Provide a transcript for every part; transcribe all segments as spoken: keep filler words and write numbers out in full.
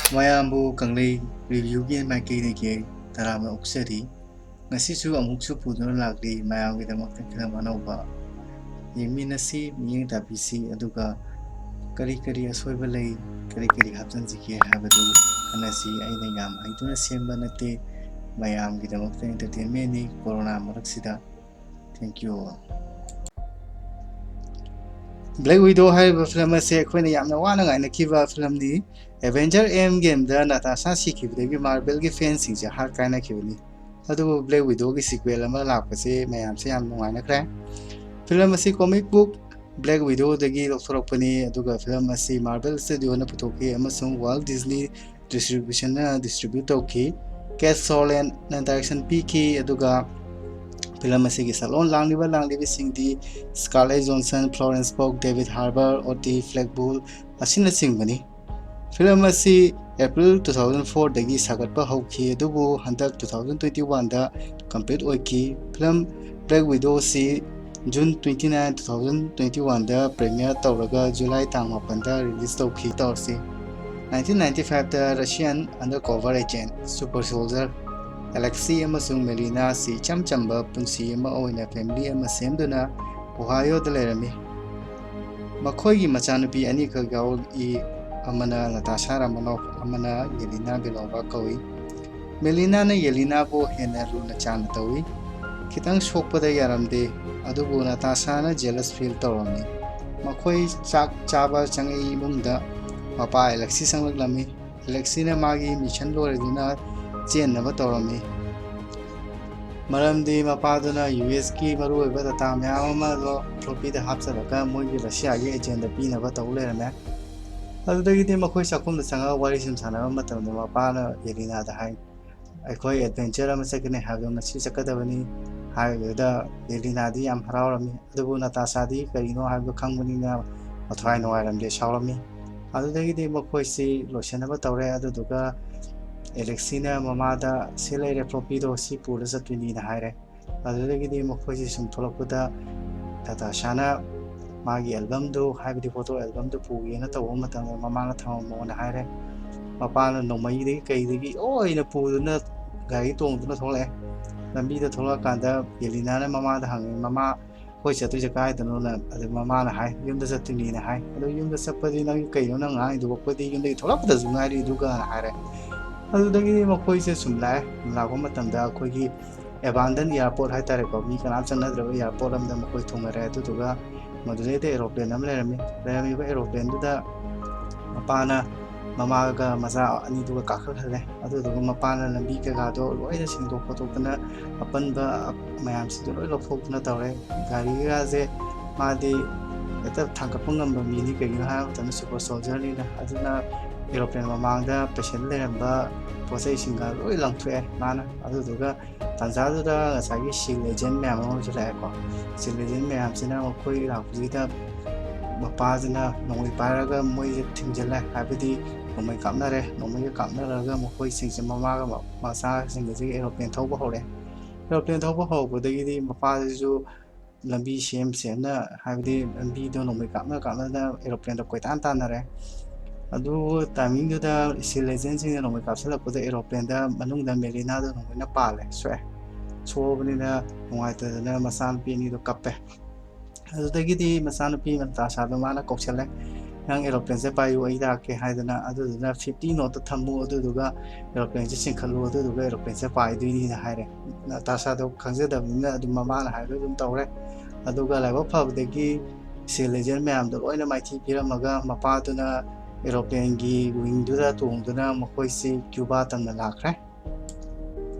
ꯃꯌꯥꯝꯕꯨ ꯀꯪꯂꯩ ꯔꯤꯚꯤꯌꯨꯒꯤ ꯃꯥꯏꯀꯩꯗꯒꯤ ꯇꯔꯥꯝꯅ ꯑꯣꯛꯆꯔꯤ꯫ ꯉꯁꯤꯁꯨ ꯑꯃꯨꯛꯁꯨ ꯄꯨꯗꯨꯅ ꯂꯥꯛꯂꯤ ꯃꯌꯥꯝꯒꯤꯗꯃꯛꯇ ꯐꯤꯂꯝ ꯑꯅꯧꯕ꯫ ꯌꯦꯡꯃꯤꯟꯅꯁꯤ, ꯃꯤꯠꯌꯦꯡ ꯇꯥꯕꯤꯁꯤ, ꯑꯗꯨꯒ ꯀꯔꯤ ꯀꯔꯤ ꯑꯁꯣꯏꯕ ꯂꯩ, ꯀꯔꯤ ꯀꯔꯤ ꯍꯥꯞꯆꯤꯟꯁꯤꯒꯦ ꯍꯥꯏꯕꯗꯨ ꯈꯟꯅꯁꯤ꯫ ꯑꯩꯅ ꯌꯥꯝ ꯍꯩꯗꯨꯅ ꯁꯦꯝꯕ ꯅꯠꯇꯦ, ꯃꯌꯥꯝꯒꯤꯗꯃꯛꯇ entertainmentꯅꯤ ꯀꯣꯔꯣꯅꯥ ꯃꯔꯛꯁꯤꯗ꯫ Thank you all꯫ Black Widow ꯍꯥꯏꯔꯤꯕ ꯐꯤꯂꯝ ꯑꯁꯤ ꯑꯩꯈꯣꯏꯅ ꯌꯥꯝꯅ ꯋꯥꯅ ꯉꯥꯏꯅꯈꯤꯕ ꯐꯤꯂꯝꯅꯤ꯫ Avengers Endgameꯗ ꯅꯥꯇꯥꯁꯥ ꯁꯤꯈꯤꯕꯗꯒꯤ Marvelꯒꯤ fanꯁꯤꯡꯁꯦ heart ꯀꯥꯏꯅꯈꯤꯕꯅꯤ꯫ ꯑꯗꯨꯕꯨ Black Widowꯒꯤ sequel ꯑꯃ ꯂꯥꯛꯄꯁꯦ ꯃꯌꯥꯝꯁꯦ ꯌꯥꯝ ꯅꯨꯡꯉꯥꯏꯅꯈ꯭ꯔꯦ꯫ ꯐꯤꯂꯝ ꯑꯁꯤ comic book Black Widowꯗꯒꯤ ꯂꯧꯊꯣꯔꯛꯄꯅꯤ, ꯑꯗꯨꯒ ꯐꯤꯂꯝ ꯑꯁꯤ Marvel Studioꯅ ꯄꯨꯊꯣꯛꯈꯤ ꯑꯃꯁꯨꯡ Walt Disney Distributionꯅ distribute ꯇꯧꯈꯤ꯫ Kat Sutherlandꯅ direction ꯄꯤꯈꯤ, ꯑꯗꯨꯒ ꯐꯤꯂꯝ ꯑꯁꯤꯒꯤ ꯁꯛꯂꯣꯟ ꯂꯥꯡꯂꯤꯕ ꯂꯥꯡꯂꯤꯕꯁꯤꯡꯗꯤ Scarlett Johansson, Florence Pugh, David Harbour, Otis Blackwell ꯑꯁꯤꯅꯆꯤꯡꯕꯅꯤ꯫ ꯐꯤꯂꯝ ꯑꯁꯤ April two thousand fourꯗꯒꯤ ꯁꯥꯒꯠꯄ ꯍꯧꯈꯤ, ꯑꯗꯨꯕꯨ ꯍꯟꯗꯛ two thousand twenty oneꯗ complete ꯑꯣꯏꯈꯤ꯫ ꯐꯤꯂꯝ Black Widow ꯑꯁꯤ June twenty nine, two thousand twenty oneꯗ premiere ꯇꯧꯔꯒ July ꯇꯥꯡ ꯃꯥꯄꯟꯗ release ꯇꯧꯈꯤ꯫ ꯇꯧꯔꯁꯤ꯫ Nineteen ninety fiveꯇ Russian undercover agent super soldier Alexei ꯑꯃꯁꯨꯡ Melina ꯑꯁꯤ ꯏꯆꯝ ꯆꯝꯕ ꯄꯨꯟꯁꯤ ꯑꯃ ꯑꯣꯏꯅ family ꯑꯃ ꯁꯦꯝꯗꯨꯅ Ohioꯗ ꯂꯩꯔꯝꯃꯤ꯫ ꯃꯈꯣꯏꯒꯤ ꯃꯆꯥꯅꯨꯄꯤ ꯑꯅꯤꯈꯛ ꯌꯥꯎꯔꯛꯏ, ꯑꯃꯅ Natasha Romanoff, ꯑꯃꯅ Yelena Belova ꯀꯧꯏ꯫ Melinaꯅ Yelenaꯕꯨ ꯍꯦꯟꯅ ꯂꯨꯅ ꯆꯥꯟꯅ ꯇꯧꯏ꯫ ꯈꯤꯇꯪ ꯁꯣꯛꯄꯗ ꯌꯥꯔꯝꯗꯦ, ꯑꯗꯨꯕꯨ Natashaꯅ jealous feel ꯇꯧꯔꯝꯃꯤ꯫ ꯃꯈꯣꯏ ꯆꯥꯛ ꯆꯥꯕ ꯆꯪꯉꯛꯏ ꯏꯃꯨꯡꯗ ꯃꯄꯥ Alexei ꯆꯪꯂꯛꯂꯝꯃꯤ꯫ Alexeiꯅ ꯃꯥꯒꯤ mission ꯂꯣꯏꯔꯗꯨꯅ ꯆꯦꯟꯅꯕ ꯇꯧꯔꯝꯃꯤ꯫ ꯃꯔꯝꯗꯤ ꯃꯄꯥꯗꯨꯅ USꯀꯤ ꯃꯔꯨꯑꯣꯏꯕ data ꯃꯌꯥꯝ ꯑꯃ floppyꯗ ꯍꯥꯞꯆꯤꯜꯂꯒ ꯃꯣꯏꯒꯤ Russiaꯒꯤ agentꯗ ꯄꯤꯅꯕ ꯇꯧ ꯂꯩꯔꯝꯃꯦ꯫ ꯑꯗꯨꯗꯒꯤꯗꯤ ꯃꯈꯣꯏ ꯆꯥꯛꯈꯨꯝꯗ ꯆꯪꯉꯒ ꯋꯥꯔꯤ ꯁꯨꯝ ꯁꯥꯟꯅꯕ ꯃꯇꯝꯗ ꯃꯄꯥꯅ Yelenaꯗ ꯍꯥꯏ, "ꯑꯩꯈꯣꯏ adventure ꯑꯃ ꯆꯠꯀꯅꯤ ꯍꯥꯏꯕꯗꯣ ꯉꯁꯤ ꯆꯠꯀꯗꯕꯅꯤ" ꯍꯥꯏꯕꯗꯨꯗ Yelenaꯗꯤ ꯌꯥꯝ ꯍꯔꯥꯎꯔꯝꯃꯤ꯫ ꯑꯗꯨꯕꯨ Natashaꯗꯤ ꯀꯔꯤꯅꯣ ꯍꯥꯏꯕꯗꯨ ꯈꯪꯕꯅꯤꯅ ꯃꯊ꯭ꯋꯥꯏ ꯅꯨꯡꯉꯥꯏꯔꯝꯗꯦ, ꯁꯥꯎꯔꯝꯃꯤ꯫ ꯑꯗꯨꯗꯒꯤꯗꯤ ꯃꯈꯣꯏꯁꯤ ꯂꯣꯏꯁꯤꯟꯅꯕ ꯇꯧꯔꯦ꯫ ꯑꯗꯨꯗꯨꯒ Alexeiꯅ ꯃꯃꯥꯗ "ꯁꯤ ꯂꯩꯔꯦ floppyꯗꯣ, ꯁꯤ ꯄꯨꯔ ꯆꯠꯇꯣꯏꯅꯤꯅ" ꯍꯥꯏꯔꯦ꯫ ꯑꯗꯨꯗꯒꯤꯗꯤ ꯃꯈꯣꯏꯁꯤ ꯁꯨꯝ ꯊꯣꯛꯂꯛꯄꯗ Natashaꯅ ꯃꯥꯒꯤ albumꯗꯨ, ꯍꯥꯏꯕꯗꯤ photo albumꯗꯨ ꯄꯨꯒꯦꯅ ꯇꯧꯕ ꯃꯇꯝꯗ ꯃꯃꯥꯅ "ꯊꯝꯃꯝꯃꯣꯅ" ꯍꯥꯏꯔꯦ꯫ ꯃꯄꯥꯅ ꯅꯣꯡꯃꯩꯗꯒꯤ ꯀꯩꯗꯒꯤ ꯂꯣꯏꯅ ꯄꯨꯗꯨꯅ ꯒꯥꯔꯤ ꯇꯣꯡꯗꯨꯅ ꯊꯣꯛꯂꯛꯑꯦ꯫ ꯂꯝꯕꯤꯗ ꯊꯣꯛꯂꯛꯑꯀꯥꯟꯗ ꯌꯦꯂꯤꯅꯥꯅ ꯃꯃꯥꯗ ꯍꯪꯉꯦ, "ꯃꯃꯥ, ꯑꯩꯈꯣꯏ ꯆꯠꯇꯣꯏꯁꯦ ꯀꯥꯏꯗꯅꯣꯅ?" ꯑꯗꯨ ꯃꯃꯥꯅ ꯍꯥꯏ, "ꯌꯨꯝꯗ ꯆꯠꯇꯣꯏꯅꯤꯅ" ꯍꯥꯏ꯫ "ꯑꯗꯣ ꯌꯨꯝꯗ ꯆꯠꯄꯗꯤ ꯅꯪ ꯀꯩꯅꯣ ꯅꯪ ꯉꯥꯡꯉꯤꯗꯨꯕꯣ? ꯑꯩꯈꯣꯏꯗꯤ ꯌꯨꯝꯗꯒꯤ ꯊꯣꯛꯂꯛꯄꯗꯁꯨ ꯉꯥꯏꯔꯤ ꯑꯗꯨꯒꯅ" ꯍꯥꯏꯔꯦ꯫ ꯑꯗꯨꯗꯒꯤꯗꯤ ꯃꯈꯣꯏꯁꯦ ꯁꯨꯝ ꯂꯥꯛꯑꯦ꯫ ꯂꯥꯛꯄ ꯃꯇꯝꯗ ꯑꯩꯈꯣꯏꯒꯤ ꯑꯦꯕꯥꯟꯗꯟ ꯑꯦꯌꯥꯔꯄꯣꯔꯠ ꯍꯥꯏꯇꯥꯔꯦꯀꯣ, ꯃꯤ ꯀꯅꯥꯝ ꯆꯪꯅꯗ꯭ꯔꯕ ꯑꯦꯌꯥꯔꯄꯣꯔꯠ ꯑꯃꯗ ꯃꯈꯣꯏ ꯊꯨꯡꯅꯔꯦ꯫ ꯑꯗꯨꯗꯨꯒ ꯃꯗꯨꯗꯩꯗ ꯑꯦꯔꯣꯄ꯭ꯂꯦꯟ ꯑꯃ ꯂꯩꯔꯝꯃꯤ꯫ ꯂꯩꯔꯝꯃꯤꯕ ꯑꯦꯔꯣꯄ꯭ꯂꯦꯟꯗꯨꯗ ꯃꯄꯥꯅ ꯃꯃꯥꯒ ꯃꯆꯥ ꯑꯅꯤꯗꯨꯒ ꯀꯥꯈꯠꯍꯜꯂꯦ꯫ ꯑꯗꯨꯗꯨꯒ ꯃꯄꯥꯅ ꯂꯝꯕꯤ ꯀꯩꯀꯥꯗꯣ ꯂꯣꯏꯅ ꯁꯦꯡꯗꯣꯛ ꯈꯣꯠꯇꯣꯛꯇꯅ, ꯑꯄꯟꯕ ꯃꯌꯥꯝꯁꯤꯡꯗꯣ ꯂꯣꯏ ꯂꯧꯊꯣꯛꯇꯅ ꯇꯧꯔꯦ꯫ ꯒꯥꯔꯤꯒꯥꯁꯦ ꯃꯥꯗꯤ ꯍꯦꯛꯇ ꯊꯥꯡꯒꯠꯄ ꯉꯝꯕ ꯃꯤꯅꯤ, ꯀꯩꯒꯤꯅꯣ ꯍꯥꯏꯕ ꯃꯇꯝꯗ ꯁꯨꯄꯔ ꯁꯣꯜꯖꯔꯅꯤꯅ꯫ ꯑꯗꯨꯅ ꯑꯦꯔꯣꯄ꯭ꯂꯦꯟ ꯃꯃꯥꯡꯗ ꯄꯦꯁꯦꯟ ꯂꯩꯔꯝꯕ ꯄꯣꯠ ꯆꯩꯁꯤꯡꯒ ꯂꯣꯏ ꯂꯪꯊꯣꯛꯑꯦ ꯃꯥꯅ꯫ ꯑꯗꯨꯗꯨꯒ ꯇꯥꯟꯖꯥꯗꯨꯗ ꯉꯁꯥꯏꯒꯤ ꯁꯤꯜ ꯑꯦꯖꯦꯟ ꯃꯌꯥꯝ ꯑꯃꯁꯨ ꯂꯥꯛꯑꯦꯀꯣ꯫ ꯁꯤꯜ ꯑꯦꯖꯦꯟ ꯃꯌꯥꯝꯁꯤꯅ ꯃꯈꯣꯏ ꯂꯥꯛꯄꯁꯤꯗ ꯃꯄꯥꯁꯤꯅ ꯅꯣꯡꯃꯩ ꯄꯥꯏꯔꯒ ꯃꯣꯏꯁꯦ ꯊꯤꯡꯖꯤꯜꯂꯦ, ꯍꯥꯏꯕꯗꯤ ꯅꯣꯡꯃꯩ ꯀꯥꯞꯅꯔꯦ꯫ ꯅꯣꯡꯃꯩꯒ ꯀꯥꯞꯅꯔꯒ ꯃꯈꯣꯏꯁꯤꯡꯁꯦ, ꯃꯃꯥꯒ ꯃ-, ꯃꯆꯥꯁꯤꯡ ꯑꯁꯤ ꯑꯦꯔꯣꯄ꯭ꯂꯦꯟ ꯊꯧꯕ ꯍꯧꯔꯦ꯫ ꯑꯦꯔꯣꯄ꯭ꯂꯦꯟ ꯊꯧꯕ ꯍꯧꯔꯛꯄꯗꯒꯤꯗꯤ ꯃꯄꯥꯁꯤꯁꯨ ꯂꯝꯕꯤ ꯁꯦꯝ ꯁꯦꯝꯅ, ꯍꯥꯏꯕꯗꯤ ꯂꯝꯕꯤꯗꯣ ꯅꯣꯡꯃꯩ ꯀꯥꯞꯅ ꯀꯥꯞꯅꯗꯅ ꯑꯦꯔꯣꯄ꯭ꯂꯦꯟꯗ ꯀꯣꯏꯇꯥꯟ ꯇꯥꯟꯅꯔꯦ꯫ ꯑꯗꯨ ꯇꯥꯏꯃꯤꯡꯗꯨꯗ ꯁꯤꯜ ꯑꯦꯖꯦꯟꯁꯤꯡꯅ ꯅꯣꯡꯃꯩ ꯀꯥꯞꯁꯤꯜꯂꯛꯄꯗ ꯑꯦꯔꯣꯄ꯭ꯂꯦꯟꯗ ꯃꯅꯨꯡꯗ ꯃꯦꯔꯤꯅꯥꯗꯣ ꯅꯣꯡꯃꯩꯅ ꯄꯥꯜꯂꯦ, ꯁꯣꯛꯑꯦ꯫ ꯁꯣꯛꯑꯕꯅꯤꯅ ꯅꯨꯡꯉꯥꯏꯇꯗꯅ ꯃꯆꯥꯅꯨꯄꯤ ꯑꯅꯤꯗꯣ ꯀꯞꯄꯦ꯫ ꯑꯗꯨꯗꯒꯤꯗꯤ ꯃꯆꯥꯅꯨꯄꯤ ꯅꯇꯥꯁꯥꯗꯣ ꯃꯥꯅ ꯀꯧꯁꯜꯂꯦ, "ꯅꯪ ꯑꯦꯔꯣꯄ꯭ꯂꯦꯟꯁꯦ ꯄꯥꯏꯌꯨ, ꯑꯩ ꯂꯥꯛꯀꯦ" ꯍꯥꯏꯗꯅ꯫ ꯑꯗꯨꯗꯨꯅ ꯐꯤꯐꯇꯤ ꯅꯣꯠꯇ ꯊꯝꯃꯨ, ꯑꯗꯨꯗꯨꯒ ꯑꯦꯔꯣꯄ꯭ꯂꯦꯟꯁꯦ ꯆꯤꯡꯈꯠꯂꯨ, ꯑꯗꯨꯗꯨꯒ ꯑꯦꯔꯣꯄ꯭ꯂꯦꯟꯁꯦ ꯄꯥꯏꯗꯣꯏꯅꯤꯅ ꯍꯥꯏꯔꯦ꯫ ꯅꯇꯥꯁꯥꯗꯣ ꯈꯪꯖꯗꯕꯅꯤꯅ ꯑꯗꯨꯝ ꯃꯃꯥꯅ ꯍꯥꯏꯕꯗꯣ ꯑꯗꯨꯝ ꯇꯧꯔꯦ꯫ ꯑꯗꯨꯒ ꯂꯥꯏꯕꯛ ꯐꯕꯗꯒꯤ ꯁꯤꯜ ꯑꯦꯖꯦꯟ ꯃꯌꯥꯝꯗꯣ ꯂꯣꯏꯅ ꯃꯥꯏꯊꯤ ꯄꯤꯔꯝꯃꯒ ꯃꯄꯥꯗꯨꯅ ꯑꯦꯔꯣꯄ꯭ꯂꯦꯟꯒꯤ ꯋꯤꯡꯗꯨꯗ ꯇꯣꯡꯗꯨꯅ ꯃꯈꯣꯏꯁꯤ ꯀ꯭ꯌꯨꯕꯥ ꯇꯝꯅ ꯂꯥꯛꯈ꯭ꯔꯦ꯫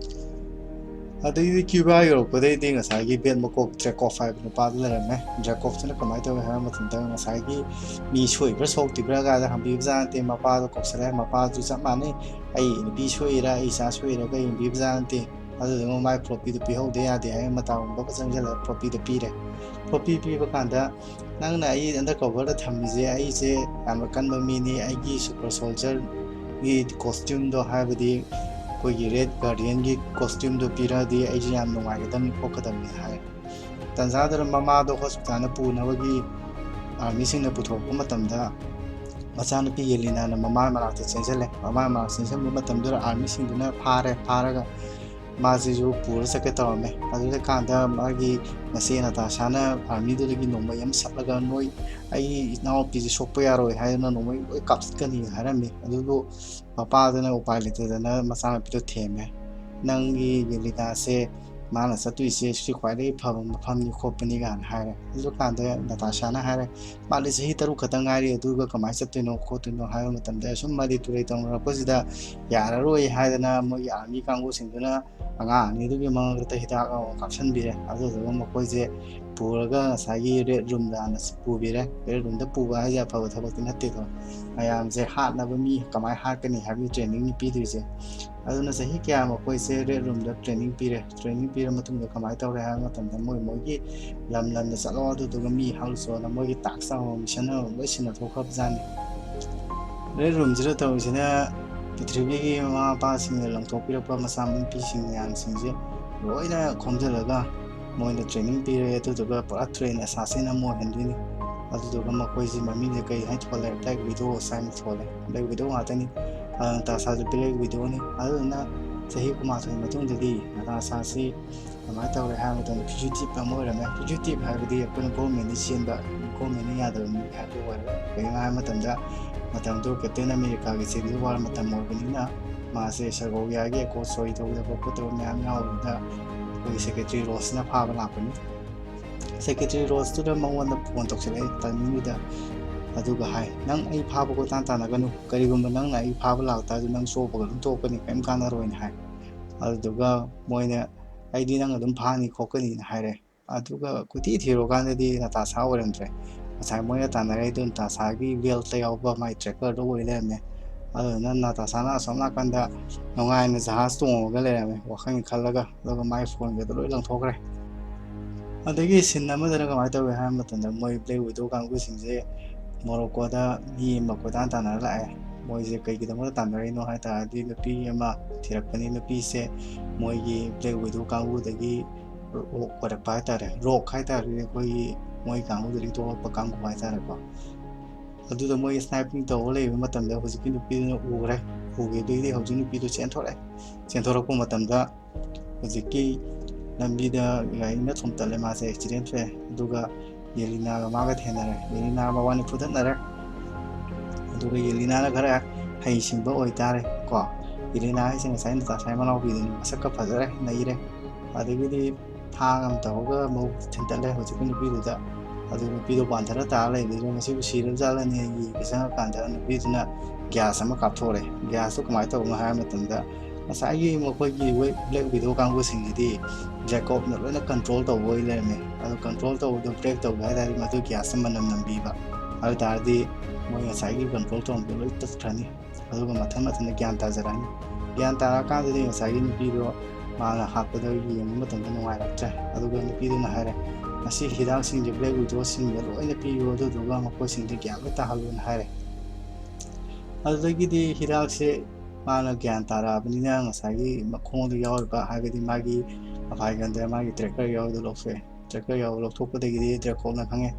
ꯑꯗꯩꯗꯤ ꯀ꯭ꯌꯨꯕꯥ ꯌꯧꯔꯛꯄꯗꯩꯗꯤ ꯉꯁꯥꯏꯒꯤ ꯕꯦꯠ ꯃꯀꯣꯛ ꯗ꯭ꯔꯦꯀꯣꯐ ꯍꯥꯏꯕ ꯅꯨꯄꯥꯗꯨ ꯂꯩꯔꯝꯃꯦ꯫ ꯗ꯭ꯔꯦꯀꯣꯐꯇꯨꯅ ꯀꯃꯥꯏꯅ ꯇꯧꯏ ꯍꯥꯏꯕ ꯃꯇꯝꯗ, ꯉꯁꯥꯏꯒꯤ ꯃꯤ ꯁꯣꯛꯏꯕ꯭ꯔꯥ ꯁꯣꯛꯇ꯭ꯔꯤꯕ꯭ꯔꯥ ꯀꯥꯏꯗ ꯍꯪꯕꯤꯕꯖꯥꯠ ꯅꯠꯇꯦ꯫ ꯃꯄꯥꯗꯣ ꯀꯧꯁꯜꯂꯦ꯫ ꯃꯄꯥꯗꯨ ꯆꯞ ꯃꯥꯟꯅꯩ, "ꯑꯩ ꯅꯨꯄꯤ ꯁꯣꯛꯏꯔꯥ, ꯑꯩ ꯏꯆꯥ ꯁꯣꯛꯏꯔꯥ?" ꯀꯩ ꯌꯦꯡꯕꯤꯕꯖꯥꯠ ꯅꯠꯇꯦ꯫ ꯑꯗꯨꯗꯨꯅ ꯃꯥꯏ ꯐ꯭ꯂꯣꯄꯤꯗꯨ ꯄꯤꯍꯧꯗ ꯌꯥꯗꯦ ꯍꯥꯏꯅ ꯃꯇꯥꯒꯨꯝꯕ ꯑꯃ ꯆꯪꯁꯤꯜꯂꯒ ꯐ꯭ꯂꯣꯄꯤꯗꯨ ꯄꯤꯔꯦ꯫ ꯐ꯭ꯂꯣꯄꯤ ꯄꯤꯕ ꯀꯥꯟꯗ, "ꯅꯪꯅ ꯑꯩ ꯑꯟꯗꯔ ꯀꯣꯚꯔꯗ ꯊꯝꯃꯤꯁꯦ, ꯑꯩꯁꯦ ꯌꯥꯝꯅ ꯀꯟꯕ ꯃꯤꯅꯤ, ꯑꯩꯒꯤ ꯁꯨꯄꯔ ꯁꯣꯜꯖꯔꯒꯤ ꯀꯣꯁꯇ꯭ꯌꯨꯝꯗꯣ, ꯍꯥꯏꯕꯗꯤ ꯑꯩꯈꯣꯏꯒꯤ ꯔꯦꯠ ꯒꯥꯔꯗꯤꯌꯟꯒꯤ ꯀꯣꯁꯇ꯭ꯌꯨꯝꯗꯣ ꯄꯤꯔꯛꯑꯗꯤ ꯑꯩꯁꯦ ꯌꯥꯝ ꯅꯨꯡꯉꯥꯏꯒꯗꯕꯅꯤ ꯈꯣꯠꯀꯗꯕꯅꯤ" ꯍꯥꯏ꯫ ꯇꯟꯖꯥꯗꯨꯗ ꯃꯃꯥꯗꯣ ꯍꯣꯁꯄꯤꯇꯥꯜꯗ ꯄꯨꯅꯕꯒꯤ ꯑꯥꯔꯃꯤꯁꯤꯡꯅ ꯄꯨꯊꯣꯔꯛꯄ ꯃꯇꯝꯗ, ꯃꯆꯥꯅꯨꯄꯤ ꯌꯦꯂꯤꯅꯥꯅ ꯃꯃꯥ ꯃꯅꯥꯛꯇ ꯆꯦꯟꯁꯤꯜꯂꯦ꯫ ꯃꯃꯥ ꯃꯅꯥꯛꯇ ꯆꯦꯟꯁꯤꯟꯕ ꯃꯇꯝꯗꯨꯗ ꯑꯥꯔꯃꯤꯁꯤꯡꯗꯨꯅ ꯐꯥꯔꯦ꯫ ꯐꯥꯔꯒ ꯃꯥꯁꯤꯁꯨ ꯄꯨꯔ ꯆꯠꯀꯦ ꯇꯧꯔꯝꯃꯦ꯫ ꯑꯗꯨꯗ ꯀꯥꯟꯗ ꯃꯥꯒꯤ ꯃꯆꯦ ꯅꯇꯥꯁꯥꯅ ꯑꯥꯔꯃꯤꯗꯨꯗꯒꯤ ꯅꯣꯡꯃꯩ ꯑꯃ ꯁꯠꯂꯒ, "ꯅꯣꯏ, ꯑꯩꯒꯤ ꯏꯅꯥꯎꯄꯤꯁꯦ ꯁꯣꯛꯄ ꯌꯥꯔꯣꯏ ꯍꯥꯏꯗꯨꯅ ꯅꯣꯡꯃꯩ ꯂꯣꯏ ꯀꯥꯞꯊꯠꯀꯅꯤ" ꯍꯥꯏꯔꯝꯃꯤ꯫ ꯑꯗꯨꯕꯨ ꯃꯄꯥꯗꯨꯅ ꯎꯄꯥꯏ ꯂꯩꯇꯗꯅ ꯃꯆꯥꯅꯨꯄꯤꯗꯣ ꯊꯦꯝꯃꯦ꯫ "ꯅꯪꯒꯤ ꯌꯦꯂꯤꯅꯥꯁꯦ, ꯃꯥꯅ ꯆꯠꯇꯣꯏꯁꯦ ꯁꯤ ꯈ꯭ꯋꯥꯏꯗꯒꯤ ꯐꯕ ꯃꯐꯝꯅꯤ ꯈꯣꯠꯄꯅꯤ" ꯀꯥꯏꯅ ꯍꯥꯏꯔꯦ꯫ ꯑꯗꯨꯀꯥꯟꯗ ꯅꯇꯥꯁꯥꯅ ꯍꯥꯏꯔꯦ, "ꯃꯥꯗꯤ ꯆꯍꯤ ꯇꯔꯨꯛ ꯈꯛꯇ ꯉꯥꯏꯔꯤ, ꯑꯗꯨꯒ ꯀꯃꯥꯏꯅ ꯆꯠꯇꯣꯏꯅꯣ ꯈꯣꯠꯇꯣꯏꯅꯣ?" ꯍꯥꯏꯕ ꯃꯇꯝꯗ, ꯁꯨꯝ ꯃꯥꯗꯤ ꯇꯨꯔꯩ ꯇꯧꯅꯔꯛꯄꯁꯤꯗ ꯌꯥꯔꯔꯣꯏ ꯍꯥꯏꯗꯅ ꯃꯣꯏꯒꯤ ꯑꯥꯔꯃꯤ ꯀꯥꯡꯕꯨꯁꯤꯡꯗꯨꯅ ꯑꯉꯥꯡ ꯑꯅꯤꯗꯨꯒꯤ ꯃꯉꯛꯇ ꯍꯤꯗꯥꯛ ꯑꯃ ꯀꯥꯞꯁꯤꯟꯕꯤꯔꯦ꯫ ꯑꯗꯨꯗꯨꯒ ꯃꯈꯣꯏꯁꯦ ꯄꯨꯔꯒ ꯉꯁꯥꯏꯒꯤ ꯔꯦꯠ ꯔꯨꯝꯗ ꯍꯥꯟꯅ ꯄꯨꯕꯤꯔꯦ꯫ ꯔꯦꯠ ꯔꯨꯝꯗ ꯄꯨꯕ ꯍꯥꯏꯁꯦ ꯑꯐꯕ ꯊꯕꯛꯇꯤ ꯅꯠꯇꯦꯗꯣ꯫ ꯃꯌꯥꯝꯁꯦ ꯍꯥꯠꯅꯕ ꯃꯤ ꯀꯃꯥꯏꯅ ꯍꯥꯠꯀꯅꯤ ꯍꯥꯏꯕꯒꯤ ꯇ꯭ꯔꯦꯅꯤꯡꯅꯤ ꯄꯤꯗꯣꯏꯁꯦ꯫ ꯑꯗꯨꯅ ꯆꯍꯤ ꯀꯌꯥ ꯃꯈꯣꯏꯁꯦ ꯔꯦꯠ ꯔꯨꯝꯗ ꯇ꯭ꯔꯦꯅꯤꯡ ꯄꯤꯔꯦ꯫ ꯇ꯭ꯔꯦꯅꯤꯡ ꯄꯤꯔ ꯃꯇꯨꯡꯗ ꯀꯃꯥꯏꯅ ꯇꯧꯔꯦ ꯍꯥꯏꯕ ꯃꯇꯝꯗ, ꯃꯣꯏ ꯃꯣꯏꯒꯤ ꯂꯝ ꯂꯝꯗ ꯆꯠꯂꯣ, ꯑꯗꯨꯗꯨꯒ ꯃꯤ ꯍꯥꯠꯂꯨꯆꯣꯅ ꯃꯣꯏꯒꯤ ꯇꯥꯛꯁ ꯑꯃꯃꯝ, ꯃꯤꯁꯟ ꯑꯃꯃꯝ ꯂꯣꯏ ꯁꯤꯟꯅꯊꯣꯛꯈ꯭ꯔꯕꯖꯥꯠꯅꯤ꯫ ꯔꯦꯠ ꯔꯨꯝꯁꯤꯗ ꯇꯧꯔꯤꯁꯤꯅ ꯄ꯭ꯔꯤꯊꯤꯕꯤꯒꯤ ꯃꯃꯥ ꯃꯄꯥꯁꯤꯡꯅ ꯂꯪꯊꯣꯛꯄꯤꯔꯛꯄ ꯃꯆꯥ ꯅꯨꯄꯤꯁꯤꯡ ꯃꯌꯥꯝꯁꯤꯡꯁꯦ ꯂꯣꯏꯅ ꯈꯣꯝꯖꯤꯜꯂꯒ ꯃꯣꯏꯅ ꯇ꯭ꯔꯦꯅꯤꯡ ꯄꯤꯔꯦ, ꯑꯗꯨꯗꯨꯒ ꯄꯨꯔꯥ ꯇ꯭ꯔꯦꯟ ꯑꯦꯁꯥꯁꯤꯟ ꯑꯃ ꯑꯣꯏꯍꯟꯗꯣꯏꯅꯤ꯫ ꯑꯗꯨꯗꯨꯒ ꯃꯈꯣꯏꯁꯦ ꯃꯃꯤꯡꯁꯦ ꯀꯩ ꯍꯥꯏꯅ ꯊꯣꯜꯂꯦ? ꯕ꯭ꯂꯦꯛ ꯋꯤꯗꯣ ꯍꯥꯏꯅ ꯊꯣꯜꯂꯦ꯫ ꯕ꯭ꯂꯦꯛ ꯋꯤꯗꯣ ꯉꯥꯛꯇꯅꯤ꯫ ꯑꯗꯨꯅ ꯇꯥꯁꯥꯁꯨ ꯕ꯭ꯂꯦꯛ ꯋꯤꯗꯣꯅꯤ꯫ ꯑꯗꯨꯗꯨꯅ ꯆꯍꯤ ꯀꯨꯟꯃꯥꯊꯣꯏ ꯃꯇꯨꯡꯗꯗꯤ ꯅꯇꯥꯁꯥꯁꯤ ꯀꯃꯥꯏꯅ ꯇꯧꯔꯦ ꯍꯥꯏꯕ ꯃꯇꯝꯗ, ꯐ꯭ꯌꯨꯖꯤꯇꯤꯞ ꯑꯃ ꯑꯣꯏꯔꯝꯃꯦ꯫ ꯐ꯭ꯌꯨꯖꯤꯇꯤꯞ ꯍꯥꯏꯕꯗꯤ ꯑꯩꯈꯣꯏꯅ ꯒꯣꯔꯃꯦꯟꯗ ꯆꯦꯟꯕ, ꯒꯣꯔꯃꯦꯟꯅ ꯌꯥꯗꯕ ꯃꯤ ꯍꯥꯏꯕꯗꯨ ꯑꯣꯏꯔꯦ꯫ ꯀꯩꯒꯤꯅꯣ ꯍꯥꯏꯕ ꯃꯇꯝꯗ, ꯃꯇꯝꯗꯨ ꯀꯦꯞꯇꯦꯟ ꯑꯃꯦꯔꯤꯀꯥꯒꯤ ꯁꯤꯚꯤꯜ ꯋꯥꯔ ꯃꯇꯝ ꯑꯣꯏꯕꯅꯤꯅ, ꯃꯥꯁꯦ ꯁꯔꯒꯣꯔꯤꯌꯥꯒꯤ ꯑꯦꯀꯣꯔꯗ ꯁꯣꯏ ꯇꯧꯗꯕ ꯈꯣꯠꯇꯕ ꯃꯌꯥꯝ ꯌꯥꯎꯕꯗꯨꯗ ꯑꯩꯈꯣꯏꯒꯤ ꯁꯦꯀ꯭ꯔꯦꯇꯔꯤ ꯔꯣꯁꯅ ꯐꯥꯕ ꯂꯥꯛꯄꯅꯤ꯫ ꯁꯦꯀ꯭ꯔꯦꯇꯔꯤ ꯔꯣꯁꯇꯨꯅ ꯃꯉꯣꯟꯗ ꯐꯣꯟ ꯇꯧꯁꯤꯜꯂꯛꯑꯦ ꯇꯥꯏꯃꯤꯡꯗꯨꯗ꯫ ꯑꯗꯨꯒ ꯍꯥꯏ, "ꯅꯪ ꯑꯩ ꯐꯥꯕ ꯀꯣꯏꯇꯥꯟ ꯇꯥꯟꯅꯒꯅꯨ, ꯀꯔꯤꯒꯨꯝꯕ ꯅꯪꯅ ꯑꯩ ꯐꯥꯕ ꯂꯥꯛꯇꯥꯔꯗꯤ ꯅꯪ ꯆꯣꯞꯄꯒ ꯑꯗꯨꯝ ꯇꯣꯛꯀꯅꯤ, ꯀꯔꯤꯝ ꯀꯥꯟꯅꯔꯣꯏꯅ" ꯍꯥꯏ꯫ ꯑꯗꯨꯗꯨꯒ ꯃꯣꯏꯅ, "ꯑꯩꯗꯤ ꯅꯪ ꯑꯗꯨꯝ ꯐꯥꯅꯤ ꯈꯣꯠꯀꯅꯤꯅ" ꯍꯥꯏꯔꯦ꯫ ꯑꯗꯨꯒ ꯀꯣꯏꯊꯤ ꯊꯤꯔꯨꯀꯥꯟꯗꯗꯤ ꯅꯇꯥꯁꯥ ꯑꯣꯏꯔꯝꯗ꯭ꯔꯦ꯫ ꯉꯁꯥꯏ ꯃꯣꯏꯅ ꯇꯥꯟꯅꯔꯛꯏꯗꯣ ꯅꯇꯥꯁꯥꯒꯤ ꯕꯦꯜꯠꯇ ꯌꯥꯎꯕ ꯃꯥꯏ ꯇ꯭ꯔꯦꯀꯔꯗꯣ ꯑꯣꯏ ꯂꯩꯔꯝꯃꯦ꯫ ꯑꯗꯨꯗꯨꯅ ꯅꯇꯥꯁꯥꯅ ꯑꯁꯣꯝ ꯅꯥꯀꯟꯗ ꯅꯨꯡꯉꯥꯏꯅ ꯖꯍꯥꯖ ꯇꯣꯡꯉꯒ ꯂꯩꯔꯝꯃꯦ, ꯋꯥꯈꯜꯒꯤ ꯈꯜꯂꯒ꯫ ꯑꯗꯨꯒ ꯃꯥꯏ ꯐꯣꯟꯒꯗꯣ ꯂꯣꯏ ꯂꯪꯊꯣꯛꯈ꯭ꯔꯦ꯫ ꯑꯗꯒꯤ ꯁꯤꯟ ꯑꯃꯗꯅ ꯀꯃꯥꯏꯅ ꯇꯧꯏ ꯍꯥꯏꯕ ꯃꯇꯝꯗ, ꯃꯣꯏ ꯕ꯭ꯂꯦꯛ ꯋꯤꯗꯣ ꯀꯥꯡꯕꯨꯁꯤꯡꯁꯦ ꯃꯣꯔꯣꯀꯣꯗ ꯃꯤ ꯑꯃ ꯀꯣꯏꯇꯥꯟ ꯇꯥꯟꯅꯔ ꯂꯥꯛꯑꯦ꯫ ꯃꯣꯏꯁꯦ ꯀꯩꯒꯤꯗꯃꯛꯇ ꯇꯥꯟꯅꯔꯤꯅꯣ ꯍꯥꯏ ꯇꯥꯔꯗꯤ, ꯅꯨꯄꯤ ꯑꯃ ꯊꯤꯔꯛꯄꯅꯤ꯫ ꯅꯨꯄꯤꯁꯦ ꯃꯣꯏꯒꯤ ꯕ꯭ꯂꯦꯛ ꯋꯤꯗꯣ ꯀꯥꯡꯕꯨꯗꯒꯤ ꯔꯣꯛ ꯑꯣꯏꯔꯛꯄ ꯍꯥꯏ ꯇꯥꯔꯦ꯫ ꯔꯣꯛ ꯍꯥꯏ ꯇꯥꯔꯗꯤ ꯑꯩꯈꯣꯏꯒꯤ ꯃꯣꯏ ꯀꯥꯡꯕꯨꯗꯒꯤ ꯊꯣꯛꯂꯛꯄ ꯀꯥꯡꯕꯨ ꯍꯥꯏ ꯇꯥꯔꯦꯀꯣ꯫ ꯑꯗꯨꯗ ꯃꯣꯏ ꯁ꯭ꯅꯥꯏꯄꯤꯡ ꯇꯧꯔ ꯂꯩꯕ ꯃꯇꯝꯗ ꯍꯧꯖꯤꯛꯀꯤ ꯅꯨꯄꯤꯗꯨꯅ ꯎꯈ꯭ꯔꯦ꯫ ꯎꯈꯤꯕꯗꯒꯤꯗꯤ ꯍꯧꯖꯤꯛ ꯅꯨꯄꯤꯗꯨ ꯆꯦꯟꯊꯣꯔꯛꯑꯦ꯫ ꯆꯦꯟꯊꯣꯔꯛꯄ ꯃꯇꯝꯗ ꯍꯧꯖꯤꯛꯀꯤ ꯂꯝꯕꯤꯗ ꯒꯥꯔꯤꯅ ꯊꯣꯝꯇꯠꯂꯦ, ꯃꯥꯁꯦ ꯑꯦꯛꯁꯤꯗꯦꯟ ꯊꯣꯛꯑꯦ꯫ ꯑꯗꯨꯒ ꯌꯦꯂꯤꯅꯥꯒ ꯃꯥꯒ ꯊꯦꯡꯅꯔꯦ꯫ ꯌꯦꯂꯤꯅꯥꯒ ꯃꯕꯥꯅꯤ ꯐꯨꯗꯠꯅꯔꯦ꯫ ꯑꯗꯨꯒ ꯌꯦꯂꯤꯅꯥꯅ ꯈꯔ ꯍꯩꯁꯤꯡꯕ ꯑꯣꯏꯇꯥꯔꯦ ꯀꯣ꯫ ꯌꯦꯂꯤꯅꯥ ꯍꯥꯏꯁꯦ ꯉꯁꯥꯏ ꯅꯇꯥꯁꯥꯏ ꯃꯅꯥꯎꯄꯤꯗꯨꯅꯤ, ꯃꯁꯛꯀ ꯐꯖꯔꯦ, ꯅꯩꯔꯦ꯫ ꯑꯗꯒꯤꯗꯤ ꯊꯥꯡ ꯑꯃ ꯇꯧꯔꯒ ꯑꯃꯨꯛ ꯊꯤꯟꯇꯠꯂꯦ ꯍꯧꯖꯤꯛꯀꯤ ꯅꯨꯄꯤꯗꯨꯗ꯫ ꯑꯗꯨ ꯅꯨꯄꯤꯗꯣ ꯄꯥꯟꯊꯔ ꯇꯥꯔ ꯂꯩꯕꯗꯨꯗ ꯃꯁꯤꯕꯨ ꯁꯤꯔꯕ ꯖꯥꯠꯂꯅꯦ ꯌꯦꯡꯕ ꯆꯪꯉꯀꯥꯟꯗ ꯅꯨꯄꯤꯗꯨꯅ ꯒ꯭ꯌꯥꯁ ꯑꯃ ꯀꯥꯞꯊꯣꯔꯛꯑꯦ꯫ ꯒ꯭ꯌꯥꯁꯇꯣ ꯀꯃꯥꯏꯅ ꯇꯧꯕꯅꯣ ꯍꯥꯏꯕ ꯃꯇꯝꯗ ꯉꯁꯥꯏꯒꯤ ꯃꯈꯣꯏꯒꯤ ꯕ꯭ꯂꯦꯛ ꯋꯤꯗꯣ ꯀꯥꯡꯕꯨꯁꯤꯡꯁꯤꯗꯤ ꯖꯦꯀꯣꯕꯅ ꯂꯣꯏꯅ ꯀꯟꯇ꯭ꯔꯣꯜ ꯇꯧꯕ ꯑꯣꯏ ꯂꯩꯔꯝꯃꯦ꯫ ꯑꯗꯨ ꯀꯟꯇ꯭ꯔꯣꯜ ꯇꯧꯕꯗꯣ ꯕ꯭ꯔꯦꯛ ꯇꯧꯒꯦ ꯍꯥꯏ ꯇꯥꯔꯗꯤ ꯃꯗꯨ ꯒ꯭ꯌꯥꯁꯇ ꯃꯅꯝ ꯅꯝꯕꯤꯕ꯫ ꯑꯗꯨ ꯑꯣꯏ ꯇꯥꯔꯗꯤ ꯃꯣꯏ ꯉꯁꯥꯏꯒꯤ ꯀꯟꯇ꯭ꯔꯣꯜ ꯇꯧꯔꯝꯕꯗꯣ ꯂꯣꯏ ꯇꯠꯈ꯭ꯔꯅꯤ꯫ ꯑꯗꯨꯒ ꯃꯊꯟ ꯃꯊꯟꯇ ꯒ꯭ꯌꯥꯟ ꯇꯥꯖꯔꯛꯑꯅꯤ꯫ ꯒ꯭ꯌꯥꯟ ꯇꯥꯔꯛꯑꯀꯥꯟꯗꯗꯤ ꯉꯁꯥꯏꯒꯤ ꯅꯨꯄꯤꯗꯣ ꯃꯥꯅ ꯍꯥꯠꯄꯗ ꯌꯦꯡꯕ ꯃꯇꯝꯗ ꯅꯨꯡꯉꯥꯏꯔꯛꯇ꯭ꯔꯦ꯫ ꯑꯗꯨꯒ ꯅꯨꯄꯤꯗꯨꯅ ꯍꯥꯏꯔꯦ, "ꯃꯁꯤ ꯍꯤꯗꯥꯛꯁꯤꯡꯁꯦ ꯕ꯭ꯂꯦꯛ ꯋꯤꯗꯣꯁꯤꯡꯗ ꯂꯣꯏꯅ ꯄꯤꯌꯨ, ꯑꯗꯨꯗꯨꯒ ꯃꯈꯣꯏꯁꯤꯡꯗ ꯒ꯭ꯌꯥꯟ ꯂꯣꯏ ꯇꯥꯍꯜꯂꯨꯅ" ꯍꯥꯏꯔꯦ꯫ ꯑꯗꯨꯗꯒꯤꯗꯤ ꯍꯤꯗꯥꯛꯁꯦ ꯃꯥꯅ ꯒ꯭ꯌꯥꯟ ꯇꯥꯔꯛꯑꯕꯅꯤꯅ ꯉꯁꯥꯏꯒꯤ ꯃꯈꯣꯡꯗ ꯌꯥꯎꯔꯤꯕ, ꯍꯥꯏꯕꯗꯤ ꯃꯥꯒꯤ ꯑꯐꯥꯏꯒꯟꯗ ꯃꯥꯒꯤ ꯇ꯭ꯔꯦꯀꯔ ꯌꯥꯎꯔꯤꯗꯣ ꯂꯧꯊꯣꯛꯑꯦ꯫ ꯇ꯭ꯔꯦꯀꯔ ꯌꯥꯎꯕ ꯂꯧꯊꯣꯛꯄꯗꯒꯤꯗꯤ ꯖꯦꯀꯣꯕꯅ ꯈꯪꯉꯦ,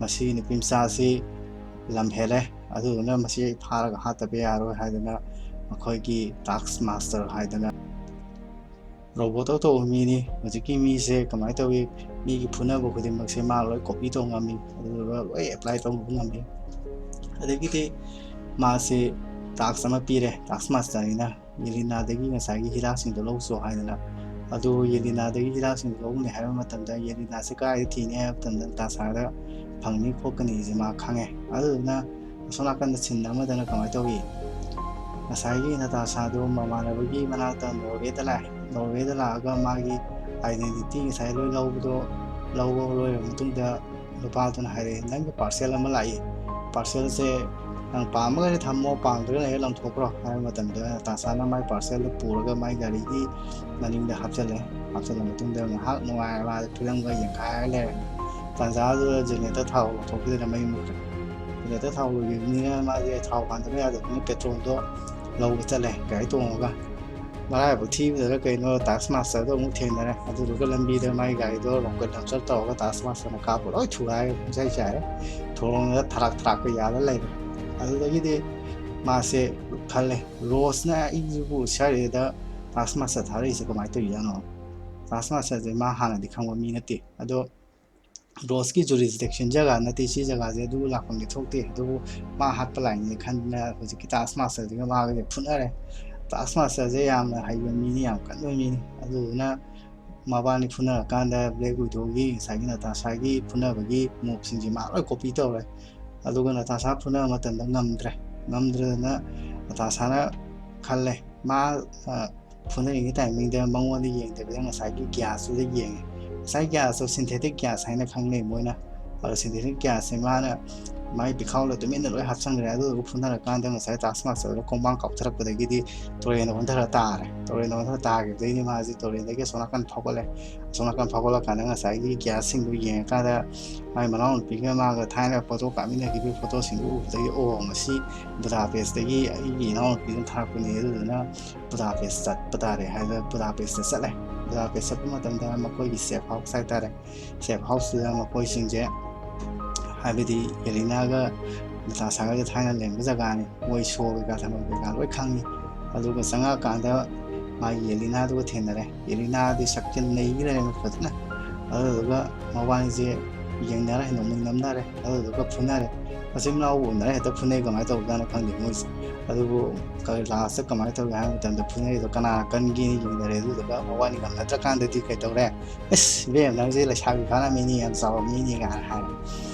ꯃꯁꯤ ꯅꯨꯄꯤ ꯃꯆꯥꯁꯤ ꯂꯝ ꯍꯦꯜꯂꯦ, ꯑꯗꯨꯗꯨꯅ ꯃꯁꯤ ꯐꯥꯔꯒ ꯍꯥꯠꯇꯕ ꯌꯥꯔꯣꯏ ꯍꯥꯏꯗꯅ ꯃꯈꯣꯏꯒꯤ ꯇꯥꯛꯁ ꯃꯥꯁꯇꯔ ꯍꯥꯏꯗꯅ ꯔꯣꯕꯣꯠꯇꯧ ꯇꯧꯕ ꯃꯤꯅꯤ꯫ ꯍꯧꯖꯤꯛꯀꯤ ꯃꯤꯁꯦ ꯀꯃꯥꯏꯅ ꯇꯧꯏ, ꯃꯤꯒꯤ ꯐꯨꯅꯕ ꯈꯨꯗꯤꯡꯃꯛꯁꯦ ꯃꯥ ꯂꯣꯏ ꯀꯣꯄꯤ ꯇꯧꯕ ꯉꯝꯃꯤ, ꯑꯗꯨꯗꯨꯒ ꯂꯣꯏ ꯑꯦꯄ꯭ꯂꯥꯏ ꯇꯧꯕ ꯉꯝꯃꯤ꯫ ꯑꯗꯒꯤꯗꯤ ꯃꯥꯁꯦ ꯇꯥꯛꯁ ꯑꯃ ꯄꯤꯔꯦ ꯇꯥꯛꯁ ꯃꯥꯁꯇꯔꯅꯤꯅ, ꯌꯦꯂꯤꯅꯥꯗꯒꯤ ꯉꯁꯥꯏꯒꯤ ꯍꯤꯗꯥꯛꯁꯤꯡꯗꯣ ꯂꯧꯁꯣ ꯍꯥꯏꯗꯅ꯫ ꯑꯗꯨ ꯌꯦꯂꯤꯅꯥꯗꯒꯤ ꯍꯤꯗꯥꯛꯁꯤꯡꯗꯣ ꯂꯧꯅꯤ ꯍꯥꯏꯕ ꯃꯇꯝꯗ ꯌꯦꯂꯤꯅꯥꯁꯦ ꯀꯥꯏꯗ ꯊꯤꯅꯤ ꯍꯥꯏꯕ ꯃꯇꯝꯗ ꯅꯇꯥꯁꯥꯗ ꯐꯪꯅꯤ ꯈꯣꯠꯀꯅꯤꯁꯦ ꯃꯥ ꯈꯪꯉꯦ꯫ ꯑꯗꯨꯗꯨꯅ ꯑꯁꯣꯝ ꯅꯥꯀꯟꯗ ꯁꯤꯟ ꯑꯃꯗꯅ ꯀꯃꯥꯏꯅ ꯇꯧꯏ, ꯉꯁꯥꯏꯒꯤ ꯅꯇꯥꯁꯥꯗꯣ ꯃꯃꯥꯟꯅꯕꯒꯤ ꯃꯅꯥꯛꯇ ꯅꯣꯔꯋꯦꯗ ꯂꯥꯛꯑꯦ꯫ ꯅꯣꯔꯋꯦꯗ ꯂꯥꯛꯑꯒ ꯃꯥꯒꯤ ꯑꯥꯏꯗꯦꯟꯇꯤꯇꯤ ꯉꯁꯥꯏ ꯂꯣꯏ ꯂꯧꯕꯗꯣ, ꯂꯧꯕ ꯂꯣꯏꯔꯕ ꯃꯇꯨꯡꯗ ꯅꯨꯄꯥꯗꯨꯅ ꯍꯥꯏꯔꯛꯑꯦ, "ꯅꯪꯒꯤ ꯄꯥꯔꯁꯦꯜ ꯑꯃ ꯂꯥꯛꯏ, ꯄꯥꯔꯁꯦꯜꯁꯦ ꯅꯪ ꯄꯥꯝꯃꯒꯗꯤ ꯊꯝꯃꯣ, ꯄꯥꯝꯗ꯭ꯔꯒꯅ ꯍꯦꯛ ꯂꯪꯊꯣꯛꯈ꯭ꯔꯣ" ꯍꯥꯏꯕ ꯃꯇꯝꯗ ꯇꯥꯟꯁꯥꯅ ꯃꯥꯏ ꯄꯥꯔꯁꯦꯜꯗꯨ ꯄꯨꯔꯒ ꯃꯥꯏ ꯒꯥꯔꯤꯒꯤ ꯃꯅꯤꯡꯗ ꯍꯥꯞꯆꯜꯂꯦ꯫ ꯍꯥꯞꯆꯜꯂ ꯃꯇꯨꯡꯗ ꯉꯥꯏꯍꯥꯛ ꯅꯨꯡꯉꯥꯏꯔ ꯃꯥꯁꯦ ꯐꯤꯂꯝꯒ ꯌꯦꯡꯈꯥꯏꯔ ꯂꯩꯔꯝꯃꯦ꯫ ꯇꯥꯟꯖꯥꯗꯨꯗ ꯖꯦꯅꯦꯔꯦꯇꯔ ꯊꯥꯎ ꯂꯧꯊꯣꯛꯈꯤꯗꯅ ꯃꯩ ꯃꯨꯠꯈ꯭ꯔꯦ꯫ ꯖꯦꯅꯦꯔꯦꯇꯔ ꯊꯥꯎ ꯂꯣꯏꯈꯤꯕꯅꯤꯅ ꯃꯥꯁꯦ ꯊꯥꯎ ꯍꯥꯟꯗꯕ ꯌꯥꯗꯕꯅꯤꯅ ꯄꯦꯇ꯭ꯔꯣꯜꯗꯣ ꯂꯧꯕ ꯆꯠꯂꯦ ꯒꯥꯔꯤ ꯇꯣꯡꯉꯒ꯫ ꯃꯔꯥꯏꯕꯛ ꯊꯤꯕꯗꯔ ꯀꯩꯅꯣ ꯇꯥꯖ ꯃꯥꯁꯇꯔꯗꯣ ꯑꯃꯨꯛ ꯊꯦꯡꯅꯔꯦ꯫ ꯑꯗꯨꯗꯨꯒ ꯂꯝꯕꯤꯗ ꯃꯥꯏ ꯒꯥꯔꯤꯗꯣ ꯔꯣꯀꯦꯠ ꯂꯣꯟꯆꯔ ꯇꯧꯔꯒ ꯇꯥꯖ ꯃꯥꯁꯇꯔꯅ ꯀꯥꯞꯄ ꯂꯣꯏ ꯊꯨꯒꯥꯏꯔꯦ, ꯄꯨꯡꯆꯥꯏ ꯆꯥꯏꯔꯦ꯫ ꯊꯣꯡꯗ ꯊꯔꯥꯛ ꯊꯔꯥꯛꯀ ꯌꯥꯜꯂ ꯂꯩꯔꯦ꯫ ꯑꯗꯨꯗꯒꯤꯗꯤ ꯃꯥꯁꯦ ꯈꯜꯂꯦ, "ꯔꯣꯁꯅ ꯑꯩꯁꯤꯕꯨ ꯁ꯭ꯋꯥꯏꯗ ꯇꯥꯖ ꯃꯥꯁꯇꯔ ꯊꯥꯔꯛꯏꯁꯦ ꯀꯃꯥꯏꯅ ꯇꯧꯔꯤꯖꯥꯠꯅꯣ?" ꯇꯥꯖ ꯃꯥꯁꯇꯔꯁꯦ ꯃꯥ ꯍꯥꯟꯅꯗꯤ ꯈꯪꯕ ꯃꯤ ꯅꯠꯇꯦ꯫ ꯑꯗꯣ ꯔꯣꯁꯀꯤ ꯖꯨꯔꯤꯁꯗꯤꯛꯁꯟ ꯖꯒꯥ ꯅꯠꯇꯦ ꯁꯤ ꯖꯒꯥꯁꯦ, ꯑꯗꯨꯕꯨ ꯂꯥꯛꯐꯝꯗꯤ ꯊꯣꯛꯇꯦ꯫ ꯑꯗꯨꯕꯨ ꯃꯥ ꯍꯥꯠꯄ ꯂꯥꯏꯅꯤ ꯈꯟꯗꯅ ꯍꯧꯖꯤꯛꯀꯤ ꯇꯥꯖ ꯃꯥꯁꯇꯔꯗꯨꯒ ꯃꯥꯒꯁꯦ ꯐꯨꯅꯔꯦ꯫ ꯇꯥꯖ ꯃꯥꯁꯇꯔꯁꯦ ꯌꯥꯝꯅ ꯍꯩꯕ ꯃꯤꯅꯤ, ꯌꯥꯝ ꯀꯟꯕ ꯃꯤꯅꯤ꯫ ꯑꯗꯨꯗꯨꯅ ꯃꯕꯥꯅꯤ ꯐꯨꯅꯔꯀꯥꯟꯗ ꯕ꯭ꯂꯦꯛ ꯋꯤꯗꯣꯒꯤ ꯉꯁꯥꯏꯒꯤ ꯅꯇꯥꯁꯥꯒꯤ ꯐꯨꯅꯕꯒꯤ ꯃꯣꯞꯁꯤꯡꯁꯦ ꯃꯥ ꯂꯣꯏ ꯀꯣꯄꯤ ꯇꯧꯔꯦ꯫ ꯑꯗꯨꯒ ꯅꯇꯥꯁꯥ ꯐꯨꯅꯕ ꯃꯇꯝꯗ ꯉꯝꯗ꯭ꯔꯦ꯫ ꯉꯝꯗ꯭ꯔꯗꯅ ꯅꯇꯥꯁꯥꯅ ꯈꯜꯂꯦ, ꯃꯥ, ꯑ, ꯐꯨꯅꯔꯤꯉꯩ ꯇꯥꯏꯃꯤꯡꯗ ꯃꯉꯣꯟꯗ ꯌꯦꯡꯗꯕꯤꯗ ꯉꯁꯥꯏꯒꯤ ꯒ꯭ꯌꯥꯁꯇꯨꯗ ꯌꯦꯡꯉꯦ꯫ ꯉꯁꯥꯏ ꯒ꯭ꯌꯥꯁꯇꯣ ꯁꯤꯟꯊꯦꯇꯤꯛ ꯒ꯭ꯌꯥꯁ ꯍꯥꯏꯅ ꯈꯪꯅꯩ ꯃꯣꯏꯅ꯫ ꯑꯗꯣ ꯁꯤꯟꯊꯦꯇꯤꯛ ꯒ꯭ꯌꯥꯁꯁꯦ ꯃꯥꯅ ꯃꯥꯏ ꯄꯤꯈꯥꯎꯗ ꯇꯨꯃꯤꯟꯅ ꯂꯣꯏ ꯍꯥꯞꯆꯟꯈ꯭ꯔꯦ꯫ ꯑꯗꯨꯗꯨꯒ ꯐꯨꯅꯔꯀꯥꯟꯗ ꯉꯁꯥꯏ ꯇꯥꯖ ꯃꯥꯁꯇꯔꯗ ꯈꯣꯡꯕꯥꯡ ꯀꯥꯎꯊꯔꯛꯄꯗꯒꯤꯗꯤ ꯇꯨꯔꯦꯟꯗ ꯑꯣꯟꯊꯔ ꯇꯥꯔꯦ꯫ ꯇꯨꯔꯦꯟꯗ ꯑꯣꯟꯊꯔ ꯇꯥꯈꯤꯕꯗꯒꯤꯗꯤ ꯃꯥꯁꯦ ꯇꯨꯔꯦꯟꯗꯒꯤ ꯑꯁꯣꯝ ꯅꯥꯀꯟ ꯐꯥꯎꯒꯠꯂꯦ꯫ ꯑꯁꯣꯝ ꯅꯥꯀꯟ ꯐꯥꯎꯒꯠꯂꯀꯥꯟꯗ ꯉꯁꯥꯏꯒꯤ ꯒ꯭ꯌꯥꯁꯁꯤꯡꯗꯣ ꯌꯦꯡꯉꯀꯥꯟꯗ ꯃꯥꯏ ꯃꯅꯥꯎꯅꯨꯄꯤꯒ ꯃꯥꯒ ꯊꯥꯏꯅ ꯐꯣꯇꯣ ꯀꯥꯞꯃꯤꯟꯅꯈꯤꯕꯒꯤ ꯐꯣꯇꯣꯁꯤꯡꯗꯨ ꯎꯕꯗꯒꯤ, "ꯑꯣ, ꯃꯁꯤ ꯕꯨꯗꯥꯄꯦꯁꯇꯒꯤ ꯑꯩꯒꯤ ꯏꯅꯥꯎꯅꯨꯄꯤꯅ ꯊꯥꯔꯛꯄꯅꯤ, ꯑꯗꯨꯗꯨꯅ ꯕꯨꯗꯥꯄꯦꯁ ꯆꯠꯄ ꯇꯥꯔꯦ" ꯍꯥꯏꯗꯅ ꯕꯨꯗꯥꯄꯦꯁꯇ ꯆꯠꯂꯦ꯫ ꯕꯨꯗꯥꯄꯦꯁ ꯆꯠꯄ ꯃꯇꯝꯗ ꯃꯈꯣꯏꯒꯤ ꯁꯦꯐ ꯍꯥꯎꯁ ꯍꯥꯏꯇꯥꯔꯦ, ꯁꯦꯐ ꯍꯥꯎꯁꯇꯨꯗ ꯃꯈꯣꯏꯁꯤꯡꯁꯦ, ꯍꯥꯏꯕꯗꯤ ꯌꯦꯂꯤꯅꯥꯒ ꯅꯇꯥꯁꯥꯒꯁꯦ ꯊꯥꯏꯅ ꯂꯩꯔꯝꯕ ꯖꯒꯥꯅꯤ, ꯃꯣꯏ ꯁꯣ ꯀꯩꯀꯥ ꯊꯝꯐꯝ ꯀꯩꯀꯥ ꯂꯣꯏ ꯈꯪꯉꯤ꯫ ꯑꯗꯨꯒ ꯆꯪꯉꯛꯑꯀꯥꯟꯗ ꯃꯥꯒꯤ ꯌꯦꯂꯤꯅꯥꯗꯨꯒ ꯊꯦꯡꯅꯔꯦ꯫ ꯌꯦꯂꯤꯅꯥꯗꯤ ꯁꯛꯁꯦ ꯅꯩꯒꯤ ꯂꯩꯔꯝꯃꯦ ꯐꯖꯅ꯫ ꯑꯗꯨꯗꯨꯒ ꯃꯕꯥꯅꯤꯁꯦ ꯌꯦꯡꯅꯔꯦ, ꯅꯣꯡꯃꯩ ꯅꯝꯅꯔꯦ, ꯑꯗꯨꯗꯨꯒ ꯐꯨꯅꯔꯦ꯫ ꯃꯆꯤꯟ ꯃꯅꯥꯎꯕꯨ ꯎꯅꯔꯦ ꯍꯦꯛꯇ ꯐꯨꯅꯩ, ꯀꯃꯥꯏꯅ ꯇꯧꯕꯖꯥꯠꯅꯣ ꯈꯪꯗꯦ ꯃꯣꯏꯁꯦ꯫ ꯑꯗꯨꯕꯨ ꯂꯥꯁꯇ ꯀꯃꯥꯏꯅ ꯇꯧꯒꯦ ꯍꯥꯏꯕ ꯃꯇꯝꯗ ꯐꯨꯅꯔꯤꯗꯣ ꯀꯅꯥꯅ ꯀꯟꯒꯦꯅ ꯌꯦꯡꯅꯔꯦ꯫ ꯑꯗꯨꯗꯨꯒ ꯃꯕꯥꯅꯤ ꯉꯝꯅꯗ꯭ꯔꯀꯥꯟꯗꯗꯤ ꯀꯩꯗꯧꯔꯦ? "ꯑꯁ ꯏꯕꯦꯝ, ꯅꯪꯁꯦ ꯂꯩꯁꯥꯕꯤ ꯐꯥꯔꯝꯃꯤꯅꯤ, ꯌꯥꯝ ꯆꯥꯎꯔꯝꯃꯤꯅꯤ" ꯀꯥꯏꯅ ꯍꯥꯏꯔꯦ꯫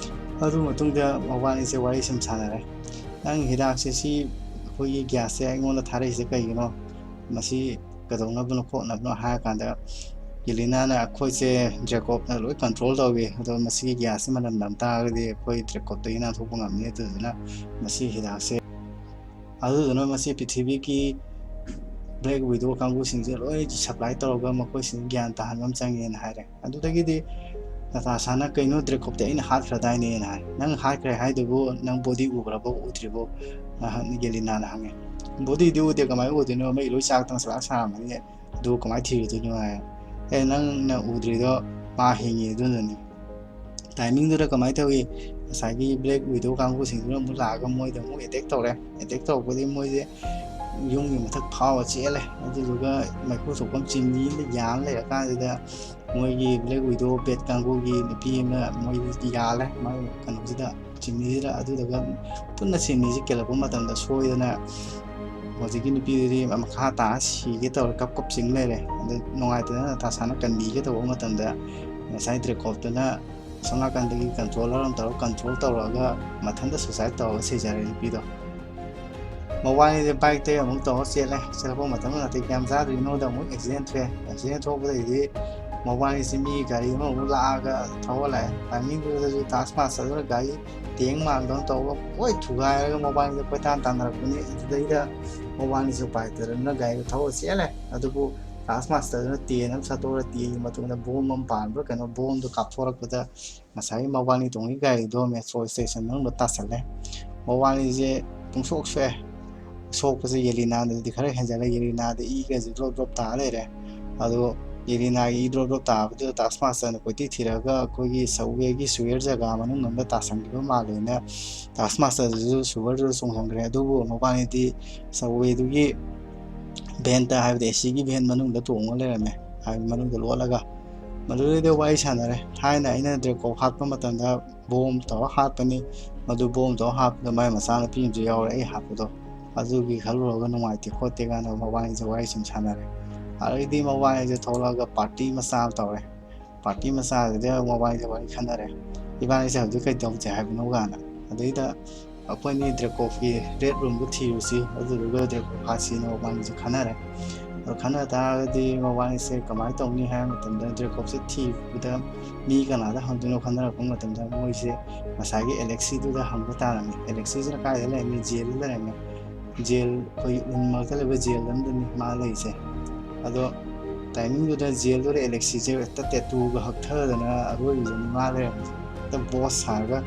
ꯑꯗꯨ ꯃꯇꯨꯡꯗ ꯃꯕꯥꯅꯤꯁꯦ ꯋꯥꯔꯤ ꯁꯨꯝ ꯁꯥꯟꯅꯔꯦ꯫ "ꯅꯪ ꯍꯤꯗꯥꯛꯁꯦ ꯁꯤ ꯑꯩꯈꯣꯏꯒꯤ ꯒ꯭ꯌꯥꯁꯁꯦ ꯑꯩꯉꯣꯟꯗ ꯊꯥꯔꯛꯏꯁꯦ ꯀꯩꯒꯤꯅꯣ? ꯃꯁꯤ ꯀꯩꯗꯧꯅꯕꯅꯣ ꯈꯣꯠꯅꯕꯅꯣ?" ꯍꯥꯏꯔꯀꯥꯟꯗ ꯌꯦꯂꯤꯅꯥꯅ, "ꯑꯩꯈꯣꯏꯁꯦ ꯖꯦꯀꯣꯕꯅ ꯂꯣꯏ ꯀꯟꯇ꯭ꯔꯣꯜ ꯇꯧꯏ, ꯑꯗꯣ ꯃꯁꯤꯒꯤ ꯒ꯭ꯌꯥꯁꯁꯤ ꯃꯅꯝ ꯅꯝ ꯇꯥꯔꯒꯗꯤ ꯑꯩꯈꯣꯏ ꯖꯦꯀꯣꯕꯇꯒꯤ ꯅꯥꯟꯊꯣꯛꯄ ꯉꯝꯅꯤ, ꯑꯗꯨꯗꯨꯅ ꯃꯁꯤ ꯍꯤꯗꯥꯛꯁꯦ, ꯑꯗꯨꯗꯨꯅ ꯃꯁꯤ ꯄ꯭ꯔꯤꯊꯤꯕꯤꯒꯤ ꯕ꯭ꯂꯦꯛ ꯋꯤꯗꯣ ꯀꯥꯡꯕꯨꯁꯤꯡꯁꯦ ꯂꯣꯏ ꯁꯄ꯭ꯂꯥꯏ ꯇꯧꯔꯒ ꯃꯈꯣꯏꯁꯤꯡ ꯒ꯭ꯌꯥꯟ ꯇꯥꯍꯟꯕ ꯑꯃ ꯆꯪꯉꯦꯅ" ꯍꯥꯏꯔꯦ꯫ ꯑꯗꯨꯗꯒꯤꯗꯤ ꯅꯇꯥꯁꯥꯅ, "ꯀꯩꯅꯣ, ꯗ꯭ꯔꯦꯀꯣꯞꯇꯤ ꯑꯩꯅ ꯍꯥꯠꯈ꯭ꯔꯗꯥꯏꯅꯦꯅ?" ꯍꯥꯏ꯫ "ꯅꯪ ꯍꯥꯠꯈ꯭ꯔꯦ ꯍꯥꯏꯗꯨꯕꯨ ꯅꯪ ꯕꯣꯗꯤ ꯎꯕ꯭ꯔꯕ ꯎꯗ꯭ꯔꯤꯕꯣ?" ꯌꯦꯂꯤꯅꯥꯅ ꯍꯪꯉꯦ꯫ "ꯕꯣꯗꯤꯗꯤ ꯎꯗꯦ, ꯀꯃꯥꯏꯅ ꯎꯗꯣꯏꯅꯣ? ꯃꯩ ꯂꯣꯏ ꯆꯥꯛꯇꯅ ꯆꯥꯛ ꯁꯥꯔꯝꯃꯅꯤ, ꯑꯗꯨ ꯀꯃꯥꯏꯅ ꯊꯤꯔꯨꯗꯣꯏꯅꯣ?" ꯍꯥꯏ꯫ "ꯑꯦ, ꯅꯪꯅ ꯎꯗ꯭ꯔꯤꯗꯣ ꯃꯥ ꯍꯤꯡꯉꯤ ꯑꯗꯨꯅꯅꯤ꯫" ꯇꯥꯏꯃꯤꯡꯗꯨꯗ ꯀꯃꯥꯏꯅ ꯇꯧꯏ, ꯉꯁꯥꯏꯒꯤ ꯕ꯭ꯂꯦꯛ ꯋꯤꯗꯣ ꯀꯥꯡꯕꯨꯁꯤꯡꯗꯨꯅ ꯑꯃꯨꯛ ꯂꯥꯛꯑꯒ ꯃꯣꯏꯗ ꯑꯃꯨꯛ ꯑꯦꯇꯦꯛ ꯇꯧꯔꯦ꯫ ꯑꯦꯇꯦꯛ ꯇꯧꯔꯛꯄꯗꯤ ꯃꯣꯏꯁꯦ ꯌꯨꯝꯒꯤ ꯃꯊꯛ ꯐꯥꯎꯔ ꯆꯦꯜꯂꯦ꯫ ꯑꯗꯨꯗꯨꯒ ꯃꯩꯈꯨ ꯊꯣꯛꯐꯝ ꯆꯤꯝꯅꯤ ꯑꯃ ꯌꯥꯜ ꯂꯩꯔꯀꯥꯟꯁꯤꯗ ꯃꯣꯏꯒꯤ ꯕ꯭ꯂꯦꯛ ꯋꯤꯗꯣ ꯕꯦꯠ ꯀꯥꯡꯕꯨꯒꯤ ꯅꯨꯄꯤ ꯑꯃ ꯃꯣꯏ ꯌꯥꯜꯂꯦ ꯃꯥꯏ ꯀꯩꯅꯣꯁꯤꯗ, ꯆꯤꯝꯅꯤꯁꯤꯗ꯫ ꯑꯗꯨꯗꯨꯒ ꯄꯨꯟꯅ ꯆꯤꯝꯅꯤꯁꯤ ꯀꯦꯜꯂꯛꯄ ꯃꯇꯝꯗ ꯁꯣꯏꯗꯅ ꯍꯧꯖꯤꯛꯀꯤ ꯅꯨꯄꯤꯗꯨꯗꯤ ꯃꯈꯥ ꯇꯥꯅ ꯁꯤꯒꯦ ꯇꯧꯔꯦ, ꯀꯞ ꯀꯞ ꯆꯤꯡ ꯂꯩꯔꯦ꯫ ꯑꯗꯨ ꯅꯨꯡꯉꯥꯏꯇꯗꯅ ꯅꯇꯥꯁꯥꯅ ꯀꯟꯕꯤꯒꯦ ꯇꯧꯕ ꯃꯇꯝꯗ ꯉꯁꯥꯏ ꯗ꯭ꯔꯦꯀꯣꯞꯇꯨꯅ ꯑꯁꯣꯝ ꯅꯥꯀꯟꯗꯒꯤ ꯀꯟꯇ꯭ꯔꯣꯂꯔ ꯑꯃ ꯇꯧꯔꯒ ꯀꯟꯇ꯭ꯔꯣꯜ ꯇꯧꯔꯒ ꯃꯊꯟꯇ ꯁꯨꯁꯥꯏꯠ ꯇꯧꯔꯒ ꯁꯤꯖꯔꯦ ꯅꯨꯄꯤꯗꯣ꯫ ꯃꯕꯥꯅꯤꯁꯦ ꯕꯥꯏꯛꯇꯒꯤ ꯑꯃꯨꯛ ꯇꯧꯔ ꯆꯦꯜꯂꯦ꯫ ꯆꯦꯜꯂꯛꯄ ꯃꯇꯝꯗ ꯅꯥꯇꯩ ꯀꯌꯥꯝ ꯆꯥꯗ꯭ꯔꯤꯅꯣꯗ ꯑꯃꯨꯛ ꯑꯦꯛꯁꯤꯗꯦꯟ ꯊꯣꯛꯑꯦ꯫ ꯑꯦꯛꯁꯤꯗꯦꯟ ꯊꯣꯛꯄꯗꯒꯤꯗꯤ ꯃꯕꯥꯅꯤꯁꯦ ꯃꯤ ꯒꯥꯔꯤ ꯑꯃꯃꯨꯛ ꯂꯥꯛꯑꯒ ꯊꯧꯔ ꯂꯥꯛꯑꯦ꯫ ꯇꯥꯏꯃꯤꯡꯗꯨꯗꯁꯨ ꯇꯥꯖ ꯃꯥꯁꯇꯔꯗꯨꯅ ꯒꯥꯔꯤ ꯇꯦꯡ ꯃꯥꯟꯕ ꯑꯃ ꯇꯧꯔꯒ ꯂꯣꯏ ꯊꯨꯒꯥꯏꯔꯒ ꯃꯕꯥꯅꯤꯗ ꯀꯣꯏꯇꯥꯟ ꯇꯥꯟꯅꯔꯛꯄꯅꯤ꯫ ꯑꯗꯨꯗꯩꯗ ꯃꯕꯥꯅꯤꯁꯨ ꯎꯄꯥꯏ ꯂꯩꯇꯗꯅ ꯒꯥꯔꯤꯗꯣ ꯊꯧꯔ ꯆꯦꯜꯂꯦ꯫ ꯑꯗꯨꯕꯨ ꯇꯥꯖ ꯃꯥꯁꯇꯔꯗꯨꯅ ꯇꯦꯟ ꯑꯃ ꯁꯠꯇꯣꯛꯑꯒ ꯇꯦꯟꯒꯤ ꯃꯇꯨꯡꯗ ꯕꯣꯝ ꯑꯃ ꯄꯥꯟꯕ꯭ꯔꯥ ꯀꯩꯅꯣ, ꯕꯣꯝꯗꯣ ꯀꯥꯞꯊꯣꯔꯛꯄꯗ ꯉꯁꯥꯏꯒꯤ ꯃꯕꯥꯅꯤ ꯇꯣꯡꯉꯤ ꯒꯥꯔꯤꯗꯣ ꯃꯦꯇ꯭ꯔꯣ ꯁ꯭ꯇꯦꯁꯟ ꯃꯅꯨꯡꯗ ꯇꯥꯁꯜꯂꯦ꯫ ꯃꯕꯥꯅꯤꯁꯦ ꯄꯨꯡꯁꯣꯛ ꯁꯣꯛꯑꯦ꯫ ꯁꯣꯛꯄꯁꯦ ꯌꯦꯂꯤꯅꯥꯗꯗꯤ ꯈꯔ ꯍꯦꯟꯖꯜꯂꯦ꯫ ꯌꯦꯂꯤꯅꯥꯗ ꯏꯒꯁꯦ ꯗ꯭ꯔꯣꯞ ꯗ꯭ꯔꯣꯞ ꯇꯥꯔ ꯂꯩꯔꯦ꯫ ꯑꯗꯣ ꯌꯦꯂꯤꯅꯥꯒꯤ ꯏ ꯗ꯭ꯔꯣꯞ ꯗ꯭ꯔꯣꯞ ꯇꯥꯕꯗꯨꯗ ꯇꯥꯖ ꯃꯥꯁꯇꯔꯅ ꯀꯣꯏꯊꯤ ꯊꯤꯔꯒ ꯑꯩꯈꯣꯏꯒꯤ ꯁꯕꯋꯦꯒꯤ ꯁꯨꯋꯦꯔ ꯖꯒꯥ ꯃꯅꯨꯡ ꯑꯃꯗ ꯇꯥꯁꯟꯈꯤꯕ ꯃꯥꯜꯂꯦꯅ ꯇꯥꯖ ꯃꯥꯁꯇꯔꯗꯨꯁꯨ ꯁꯨꯋꯦꯔꯗꯨꯗ ꯆꯣꯡꯁꯤꯟꯈ꯭ꯔꯦ꯫ ꯑꯗꯨꯕꯨ ꯃꯕꯥꯅꯤꯗꯤ ꯁꯕꯋꯦꯗꯨꯒꯤ ꯚꯦꯟꯇ, ꯍꯥꯏꯕꯗꯤ ꯑꯦ ꯁꯤꯒꯤ ꯚꯦꯟ ꯃꯅꯨꯡꯗ ꯇꯣꯡꯉ ꯂꯩꯔꯝꯃꯦ, ꯍꯥꯏꯕꯗꯤ ꯃꯅꯨꯡꯗ ꯂꯣꯠꯂꯒ꯫ ꯃꯗꯨꯗꯩꯗ ꯋꯥꯔꯤ ꯁꯥꯟꯅꯔꯦ꯫ ꯊꯥꯏꯅ ꯑꯩꯅ ꯗ꯭ꯔꯦꯀꯣꯞ ꯍꯥꯠꯄ ꯃꯇꯝꯗ ꯕꯣꯝ ꯇꯧꯔ ꯍꯥꯠꯄꯅꯤ꯫ ꯃꯗꯨ ꯕꯣꯝ ꯇꯧꯔ ꯍꯥꯠꯄꯗ ꯃꯥꯏ ꯃꯆꯥꯅꯨꯄꯤ ꯑꯃꯁꯨ ꯌꯥꯎꯔꯦ ꯑꯩ ꯍꯥꯠꯄꯗꯣ꯫ ꯑꯗꯨꯒꯤ ꯈꯜꯂꯨꯔꯒ ꯅꯨꯡꯉꯥꯏꯇꯦ ꯈꯣꯠꯇꯦ ꯀꯥꯏꯅ ꯃꯕꯥꯅꯤꯁꯦ ꯋꯥꯔꯤ ꯁꯨꯝ ꯁꯥꯟꯅꯔꯦ꯫ ꯑꯗꯩꯗꯤ ꯃꯕꯥꯅꯤꯁꯦ ꯊꯣꯛꯂꯛꯑꯒ ꯄꯥꯔꯇꯤ ꯃꯆꯥ ꯑꯃ ꯇꯧꯔꯦ꯫ ꯄꯥꯔꯇꯤ ꯃꯆꯥꯗꯨꯗ ꯃꯕꯥꯅꯤꯁꯦ ꯋꯥꯔꯤ ꯈꯟꯅꯔꯦ꯫ "ꯏꯕꯥꯅꯤꯁꯦ ꯍꯧꯖꯤꯛ ꯀꯩ ꯇꯧꯁꯦ ꯍꯥꯏꯕꯅꯣ?" ꯀꯥꯏꯅ꯫ ꯑꯗꯩꯗ "ꯑꯩꯈꯣꯏꯅꯤ ꯗ꯭ꯔꯦꯀꯣꯞꯀꯤ ꯔꯦꯠ ꯔꯨꯝꯗꯨ ꯊꯤꯔꯨꯁꯤ, ꯑꯗꯨꯗꯨꯒ ꯗ꯭ꯔꯦꯀꯣꯞ ꯍꯥꯠꯁꯤꯅ" ꯃꯕꯥꯅꯤꯁꯦ ꯈꯟꯅꯔꯦ꯫ ꯑꯗꯣ ꯈꯟꯅ ꯇꯥꯔꯒꯗꯤ ꯃꯕꯥꯅꯤꯁꯦ ꯀꯃꯥꯏꯅ ꯇꯧꯅꯤ ꯍꯥꯏꯕ ꯃꯇꯝꯗ, ꯗ꯭ꯔꯦꯀꯣꯞꯁꯦ ꯊꯤꯕꯗ ꯃꯤ ꯀꯅꯥꯗ ꯍꯪꯗꯣꯏꯅꯣ ꯈꯟꯅꯔꯛꯄ ꯃꯇꯝꯗ, ꯃꯣꯏꯁꯦ ꯉꯁꯥꯏꯒꯤ ꯑꯦꯂꯦꯛꯁꯤꯗꯨꯗ ꯍꯪꯕ ꯇꯥꯔꯝꯃꯤ꯫ ꯑꯦꯂꯦꯛꯁꯤꯁꯤꯅ ꯀꯥꯏꯗ ꯂꯩꯔꯝꯃꯤ? ꯖꯦꯜꯗ ꯂꯩꯔꯝꯃꯤ꯫ ꯖꯦꯜ, ꯑꯩꯈꯣꯏꯒꯤ ꯎꯟ ꯃꯔꯛꯇ ꯂꯩꯕ ꯖꯦꯜ ꯑꯃꯗꯅꯤ ꯃꯥ ꯂꯩꯔꯤꯁꯦ꯫ ꯑꯗꯣ ꯇꯥꯏꯃꯤꯡꯗꯨꯗ ꯖꯦꯜꯗꯨꯗ ꯑꯦꯂꯦꯛꯁꯤꯁꯦ ꯍꯦꯛꯇ ꯇꯦꯇꯨꯒ ꯍꯛꯊꯗꯅ ꯑꯔꯣꯏꯕꯤꯗ ꯃꯤꯃꯥ ꯂꯩꯔꯝꯃꯦ꯫ ꯍꯦꯛꯇ ꯕꯣꯁ ꯁꯥꯔꯒ,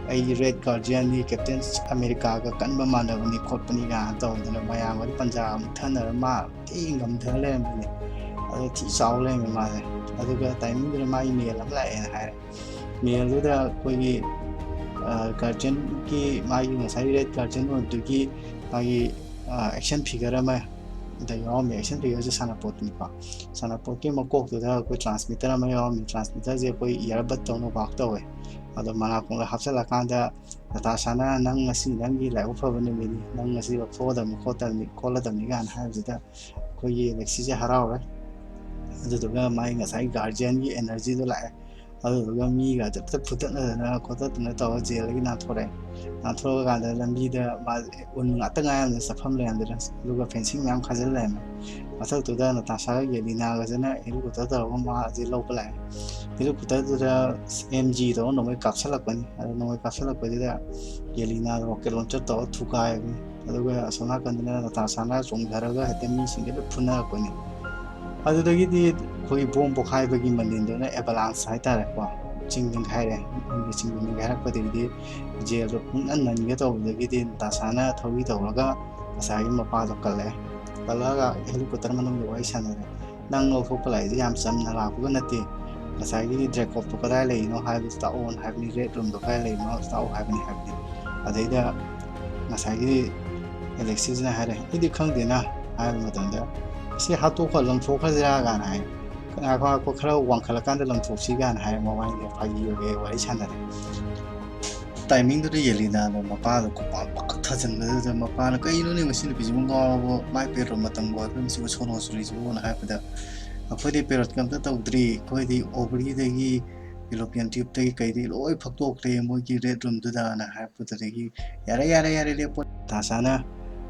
"ꯑꯩꯒꯤ ꯔꯦꯠ ꯒꯥꯔꯗꯤꯌꯟꯅꯤ, ꯀꯦꯞꯇꯦꯟ ꯑꯃꯦꯔꯤꯀꯥꯒ ꯀꯟꯕ ꯃꯥꯟꯅꯕꯅꯤ ꯈꯣꯠꯄꯅꯤ" ꯀꯥꯏꯅ ꯇꯧꯗꯅ ꯃꯌꯥꯝꯒꯗꯤ ꯄꯟꯖꯥ ꯑꯃꯨꯛ ꯊꯟꯅꯔ ꯃꯥ ꯊꯤ ꯉꯝꯊꯔ ꯂꯩꯔꯝꯕꯅꯤ꯫ ꯑꯗꯣ ꯊꯤ ꯆꯥꯎ ꯂꯩꯔꯝꯃꯦ ꯃꯥꯁꯦ꯫ ꯑꯗꯨꯒ ꯇꯥꯏꯃꯤꯡꯗꯨꯗ ꯃꯥꯒꯤ ꯃꯦꯜ ꯑꯃ ꯂꯥꯛꯑꯦꯅ ꯍꯥꯏꯔꯦ꯫ ꯃꯦꯜꯗꯨꯗ ꯑꯩꯈꯣꯏꯒꯤ ꯒꯥꯔꯖꯤꯌꯟꯒꯤ, ꯃꯥꯒꯤ ꯉꯁꯥꯏ ꯔꯦꯠ ꯒꯥꯔꯖꯤꯌꯟ ꯑꯣꯏꯕꯗꯨꯒꯤ ꯃꯥꯒꯤ ꯑꯦꯛꯁꯟ ꯐꯤꯒꯔ ꯑꯃ ꯗ ꯌꯥꯎꯔꯝꯃꯤ꯫ ꯑꯦꯛꯁꯟ ꯐꯤꯒꯔꯁꯦ ꯁꯥꯟꯅꯄꯣꯠꯅꯤꯀꯣ꯫ ꯁꯥꯟꯅꯄꯣꯠꯀꯤ ꯃꯀꯣꯛꯇꯨꯗ ꯑꯩꯈꯣꯏ ꯇ꯭ꯔꯥꯟꯁꯃꯤꯇꯔ ꯑꯃ ꯌꯥꯎꯔꯝꯃꯤ꯫ ꯇ꯭ꯔꯥꯟꯁꯃꯤꯇꯔꯁꯦ ꯑꯩꯈꯣꯏ ꯏꯌꯥꯔꯕꯠ ꯇꯧꯅ ꯋꯥꯛ ꯇꯧꯋꯦ꯫ ꯑꯗꯣ ꯃꯅꯥꯀꯣꯡꯗ ꯍꯥꯞꯆꯤꯜꯂꯀꯥꯟꯗ ꯅꯇꯥꯁꯥꯅ, "ꯅꯪ ꯉꯁꯤ ꯅꯪꯒꯤ ꯂꯥꯏꯕꯛ ꯐꯕ ꯅꯨꯃꯤꯠꯅꯤ, ꯅꯪ ꯉꯁꯤ ꯂꯧꯊꯣꯛꯀꯗꯕꯅꯤ ꯈꯣꯠꯇꯕꯅꯤ ꯈꯣꯠꯂꯗꯕꯅꯤ" ꯀꯥꯏꯅ ꯍꯥꯏꯕꯁꯤꯗ ꯑꯩꯈꯣꯏꯒꯤ ꯑꯦꯂꯦꯛꯁꯤꯁꯦ ꯍꯔꯥꯎꯔꯦ꯫ ꯑꯗꯨꯗꯨꯒ ꯃꯥꯒꯤ ꯉꯁꯥꯏ ꯒꯥꯔꯖꯤꯌꯟꯒꯤ ꯑꯦꯅꯔꯖꯤꯗꯣ ꯂꯥꯛꯑꯦ꯫ ꯑꯗꯨꯗꯨꯒ ꯃꯤꯒ ꯍꯦꯛꯇ ꯐꯨꯗꯠꯅꯗꯅ ꯈꯣꯠꯇꯠꯇꯅ ꯇꯧꯔ ꯖꯦꯜꯗꯒꯤ ꯅꯥꯟꯊꯣꯔꯛꯑꯦ꯫ ꯅꯥꯟꯊꯣꯔꯛꯑꯀꯥꯟꯗ ꯂꯝꯕꯤꯗ ꯃꯥ ꯎꯟ ꯉꯥꯛꯇ ꯉꯥꯏꯔꯝꯗꯅ ꯆꯠꯐꯝ ꯂꯩꯔꯝꯗꯅ, ꯑꯗꯨꯒ ꯐꯦꯟꯁꯤꯡ ꯃꯌꯥꯝ ꯈꯥꯖꯤꯜ ꯂꯩꯔꯝꯃꯦ꯫ ꯃꯊꯛꯇꯨꯗ ꯅꯇꯥꯁꯥꯒ ꯌꯦꯂꯤꯅꯥꯒꯁꯤꯅ ꯍꯦꯂꯤꯀꯣꯞꯇꯔ ꯇꯧꯔꯒ ꯃꯥꯁꯦ ꯂꯧꯕ ꯂꯥꯛꯑꯦ꯫ ꯍꯦꯂꯤꯀꯣꯞꯇꯔꯗꯨꯗ ꯑꯦꯝ ꯖꯤ ꯇꯧꯔ ꯅꯣꯡꯃꯩ ꯀꯥꯞꯁꯤꯜꯂꯛꯄꯅꯤ꯫ ꯑꯗꯨ ꯅꯣꯡꯃꯩ ꯀꯥꯞꯁꯤꯜꯂꯛꯄꯁꯤꯗ ꯌꯦꯂꯤꯅꯥꯗ ꯔꯣꯀꯦꯠ ꯂꯣꯟꯆꯔ ꯇꯧꯔ ꯊꯨꯒꯥꯏꯕꯅꯤ꯫ ꯑꯗꯨꯒ ꯑꯁꯣꯝ ꯅꯥꯀꯟꯗꯅ ꯅꯇꯥꯁꯥꯅ ꯆꯣꯡꯊꯔꯒ ꯍꯦꯛꯇ ꯃꯤꯁꯤꯡꯁꯦ ꯂꯣꯏ ꯐꯨꯅꯔꯛꯄꯅꯤ꯫ ꯑꯗꯨꯗꯒꯤꯗꯤ ꯑꯩꯈꯣꯏꯒꯤ ꯕꯣꯝ ꯄꯣꯈꯥꯏꯕꯒꯤ ꯃꯅꯤꯟꯗꯨꯅ ꯑꯦꯚꯂꯥꯟꯁ ꯍꯥꯏꯇꯥꯔꯦꯀꯣ, ꯆꯤꯡ ꯅꯤꯡꯈꯥꯏꯔꯦ꯫ ꯎꯟꯒꯤ ꯆꯤꯡ ꯅꯤꯡꯈꯥꯏꯔꯛꯄꯗꯒꯤꯗꯤ ꯖꯦꯜꯗꯣ ꯄꯨꯡꯅꯟ ꯅꯟꯒꯦ ꯇꯧꯕꯗꯒꯤꯗꯤ ꯅꯇꯥꯁꯥꯅ ꯊꯧꯔꯤ ꯇꯧꯔꯒ ꯉꯁꯥꯏꯒꯤ ꯃꯄꯥꯗꯣ ꯀꯜꯂꯛꯑꯦ꯫ ꯀꯜꯂꯛꯑꯒ ꯍꯦꯂꯤꯀꯣꯞꯇꯔ ꯃꯅꯨꯡꯗ ꯋꯥꯔꯤ ꯁꯥꯟꯅꯔꯦ꯫ "ꯅꯪ ꯂꯧꯊꯣꯛꯄ ꯂꯥꯛꯏꯁꯦ ꯌꯥꯝ ꯆꯝꯅ ꯂꯥꯛꯄꯒ ꯅꯠꯇꯦ꯫ ꯉꯁꯥꯏꯒꯤ ꯗ꯭ꯔꯦꯀꯣꯞꯇꯣ ꯀꯗꯥꯏ ꯂꯩꯔꯤꯅꯣ ꯍꯥꯏꯕꯗꯨ ꯇꯥꯛꯑꯣꯅ" ꯍꯥꯏꯕꯅꯤ, "ꯔꯦꯠ ꯔꯨꯝꯗꯣ ꯀꯗꯥꯏ ꯂꯩꯔꯤꯅꯣ ꯇꯥꯛꯑꯣ" ꯍꯥꯏꯕꯅꯤ ꯍꯥꯏꯕꯅꯤ꯫ ꯑꯗꯩꯗ ꯉꯁꯥꯏꯒꯤ ꯑꯦꯂꯦꯛꯁꯤꯁꯅ ꯍꯥꯏꯔꯦ, "ꯑꯩꯗꯤ ꯈꯪꯗꯦꯅ" ꯍꯥꯏꯕ ꯃꯇꯝꯗ, "ꯁꯤ ꯍꯥꯠꯇꯣꯛꯈ꯭ꯔ ꯂꯪꯊꯣꯛꯈ꯭ꯔꯁꯤꯔꯥ?" ꯀꯥꯏꯅ ꯍꯥꯏ꯫ "ꯉꯥꯏꯈꯣ, ꯉꯥꯏꯈꯣ, ꯈꯔ ꯋꯥꯡꯈꯠꯂꯀꯥꯟꯗ ꯂꯪꯊꯣꯛꯁꯤ" ꯀꯥꯏꯅ ꯍꯥꯏꯔꯦ꯫ ꯃꯕꯥꯅꯤꯁꯦ ꯐꯥꯒꯤ ꯑꯣꯏꯒꯦ ꯋꯥꯔꯤ ꯁꯥꯟꯅꯔꯦ꯫ ꯇꯥꯏꯃꯤꯡꯗꯨꯗ ꯌꯦꯂꯤꯅꯥꯅ ꯃꯄꯥꯗꯣ ꯈꯨꯄꯥꯛ ꯄꯥꯛ ꯊꯥꯖꯤꯟꯕꯗꯨꯗ ꯃꯄꯥꯅ, "ꯀꯩꯅꯣꯅꯦ ꯃꯁꯤ ꯅꯨꯄꯤꯁꯤꯕꯨ ꯉꯥꯎꯔꯕꯣ? ꯃꯥꯏ ꯄꯦꯔꯣꯠ ꯃꯇꯝ ꯑꯣꯏꯕ꯭ꯔꯥ ꯃꯁꯤꯕꯨ ꯁꯣꯅꯣ ꯆꯨꯔꯤꯁꯤꯕꯨꯅ" ꯍꯥꯏꯕꯗ, "ꯑꯩꯈꯣꯏꯗꯤ ꯄꯦꯔꯣꯠꯀ ꯑꯝꯇ ꯇꯧꯗ꯭ꯔꯤ, ꯑꯩꯈꯣꯏꯗꯤ ꯑꯣꯚꯔꯤꯗꯒꯤ ꯐꯦꯂꯣꯄꯤꯌꯟ ꯇ꯭ꯌꯨꯕꯇꯒꯤ ꯀꯩꯗꯒꯤ ꯂꯣꯏ ꯐꯛꯇꯣꯛꯈ꯭ꯔꯦ ꯃꯣꯏꯒꯤ ꯔꯦꯠ ꯔꯨꯝꯗꯨꯗꯅ" ꯍꯥꯏꯔꯛꯄꯗꯨꯗꯒꯤ, "ꯌꯥꯔꯦ, ꯌꯥꯔꯦ, ꯌꯥꯔꯦ, ꯂꯦꯞꯄꯣ" ꯇꯥꯁꯥꯅ꯫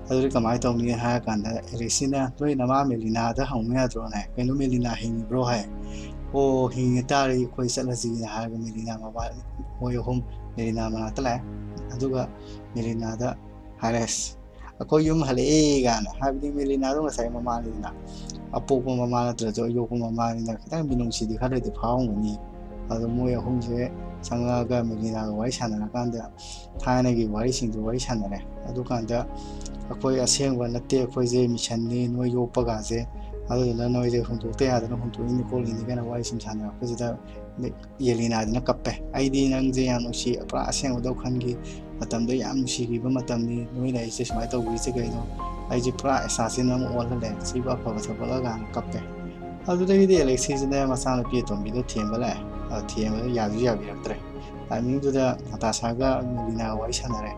"ꯑꯗꯨꯗꯤ ꯀꯃꯥꯏꯅ ꯇꯧꯅꯤ?" ꯍꯥꯏꯔ ꯀꯥꯟꯗ ꯑꯦꯂꯦꯛꯁꯤꯅ, "ꯅꯣꯏ ꯅꯃꯥ ꯃꯦꯂꯤꯅꯥꯗ ꯍꯪꯉꯨ ꯌꯥꯗ꯭ꯔꯣꯅ" ꯍꯥꯏ꯫ "ꯀꯩꯅꯣ, ꯃꯦꯂꯤꯅꯥ ꯍꯤꯡꯉꯤꯕ꯭ꯔꯣ?" ꯍꯥꯏ꯫ "ꯑꯣ, ꯍꯤꯡꯉꯤ ꯇꯥꯔꯗꯤ ꯑꯩꯈꯣꯏ ꯆꯠꯂꯁꯤꯅ" ꯍꯥꯏꯔꯒ ꯃꯦꯂꯤꯅꯥ ꯃꯕꯥ ꯃꯣꯏ ꯑꯍꯨꯝ ꯃꯦꯂꯤꯅꯥ ꯃꯅꯥꯛꯇ ꯂꯥꯛꯑꯦ꯫ ꯑꯗꯨꯒ ꯃꯦꯂꯤꯅꯥꯗ ꯍꯥꯏꯔꯦ, "ꯑꯩꯈꯣꯏ ꯌꯨꯝ ꯍꯜꯂꯛꯑꯦ" ꯀꯥꯏꯅ꯫ ꯍꯥꯏꯕꯗꯤ ꯃꯦꯂꯤꯅꯥꯗꯣ ꯉꯁꯥꯏ ꯃꯃꯥꯅꯤꯗꯅ꯫ ꯑꯄꯣꯛꯄ ꯃꯃꯥ ꯅꯠꯇ꯭ꯔꯁꯨ ꯑꯌꯣꯛꯄ ꯃꯃꯥꯅꯤꯅ ꯈꯤꯇꯪ ꯃꯤꯅꯨꯡꯁꯤꯗꯤ ꯈꯔꯗꯤ ꯐꯥꯎꯔꯝꯒꯅꯤ꯫ ꯑꯗꯣ ꯃꯣꯏ ꯑꯍꯨꯝꯁꯦ ꯆꯪꯉꯛꯑꯒ ꯃꯦꯂꯤꯅꯥꯒ ꯋꯥꯔꯤ ꯁꯥꯟꯅꯔꯀꯥꯟꯗ ꯊꯥꯏꯅꯒꯤ ꯋꯥꯔꯤꯁꯤꯡꯗꯨ ꯋꯥꯔꯤ ꯁꯥꯟꯅꯔꯦ꯫ ꯑꯗꯨꯀꯥꯟꯗ "ꯑꯩꯈꯣꯏ ꯑꯁꯦꯡꯕ ꯅꯠꯇꯦ, ꯑꯩꯈꯣꯏꯁꯦ ꯃꯤꯁꯟꯅꯤ, ꯅꯣꯏ ꯌꯣꯛꯄꯒꯥꯁꯦ, ꯑꯗꯨꯗꯨꯅ ꯅꯣꯏꯁꯦ ꯍꯨꯟꯗꯣꯛꯇ ꯌꯥꯗꯅ ꯍꯨꯟꯗꯣꯛꯏꯅꯤ ꯈꯣꯠꯂꯤꯅꯤ" ꯀꯥꯏꯅ ꯋꯥꯔꯤ ꯁꯨꯝ ꯁꯥꯟꯅꯔꯛꯄꯁꯤꯗ ꯌꯦꯂꯤꯅꯥꯗꯨꯅ ꯀꯞꯄꯦ꯫ "ꯑꯩꯗꯤ ꯅꯪꯁꯦ ꯌꯥꯝ ꯅꯨꯡꯁꯤ, ꯄꯨꯔꯥ ꯑꯁꯦꯡꯕꯗꯧ ꯈꯟꯈꯤ꯫ ꯃꯇꯝꯗꯣ ꯌꯥꯝ ꯅꯨꯡꯁꯤꯈꯤꯕ ꯃꯇꯝꯅꯤ, ꯅꯣꯏꯅ ꯑꯩꯁꯦ ꯁꯨꯃꯥꯏꯅ ꯇꯧꯕꯤꯔꯤꯁꯦ ꯀꯩꯅꯣ? ꯑꯩꯁꯦ ꯄꯨꯔꯥ assassin ꯑꯃ ꯑꯣꯜꯍꯜꯂꯦ, ꯁꯤꯕꯨ ꯑꯐꯕ ꯊꯕꯛꯂ?" ꯀꯥꯏꯅ ꯀꯞꯄꯦ꯫ ꯑꯗꯨꯗꯒꯤꯗꯤ ꯑꯦꯂꯦꯛꯁꯤꯁꯤꯅ ꯃꯆꯥꯅꯨꯄꯤ ꯑꯇꯣꯝꯕꯤꯗꯣ ꯊꯦꯝꯕ ꯂꯥꯛꯑꯦ꯫ ꯑꯗꯣ ꯊꯦꯝꯕꯗ ꯌꯥꯁꯨ ꯌꯥꯕꯤꯔꯛꯇ꯭ꯔꯦ꯫ ꯇꯥꯏꯃꯤꯡꯗꯨꯗ ꯅꯥꯇꯥꯁꯥꯒ ꯃꯦꯂꯤꯅꯥꯒ ꯋꯥꯔꯤ ꯁꯥꯟꯅꯔꯦ꯫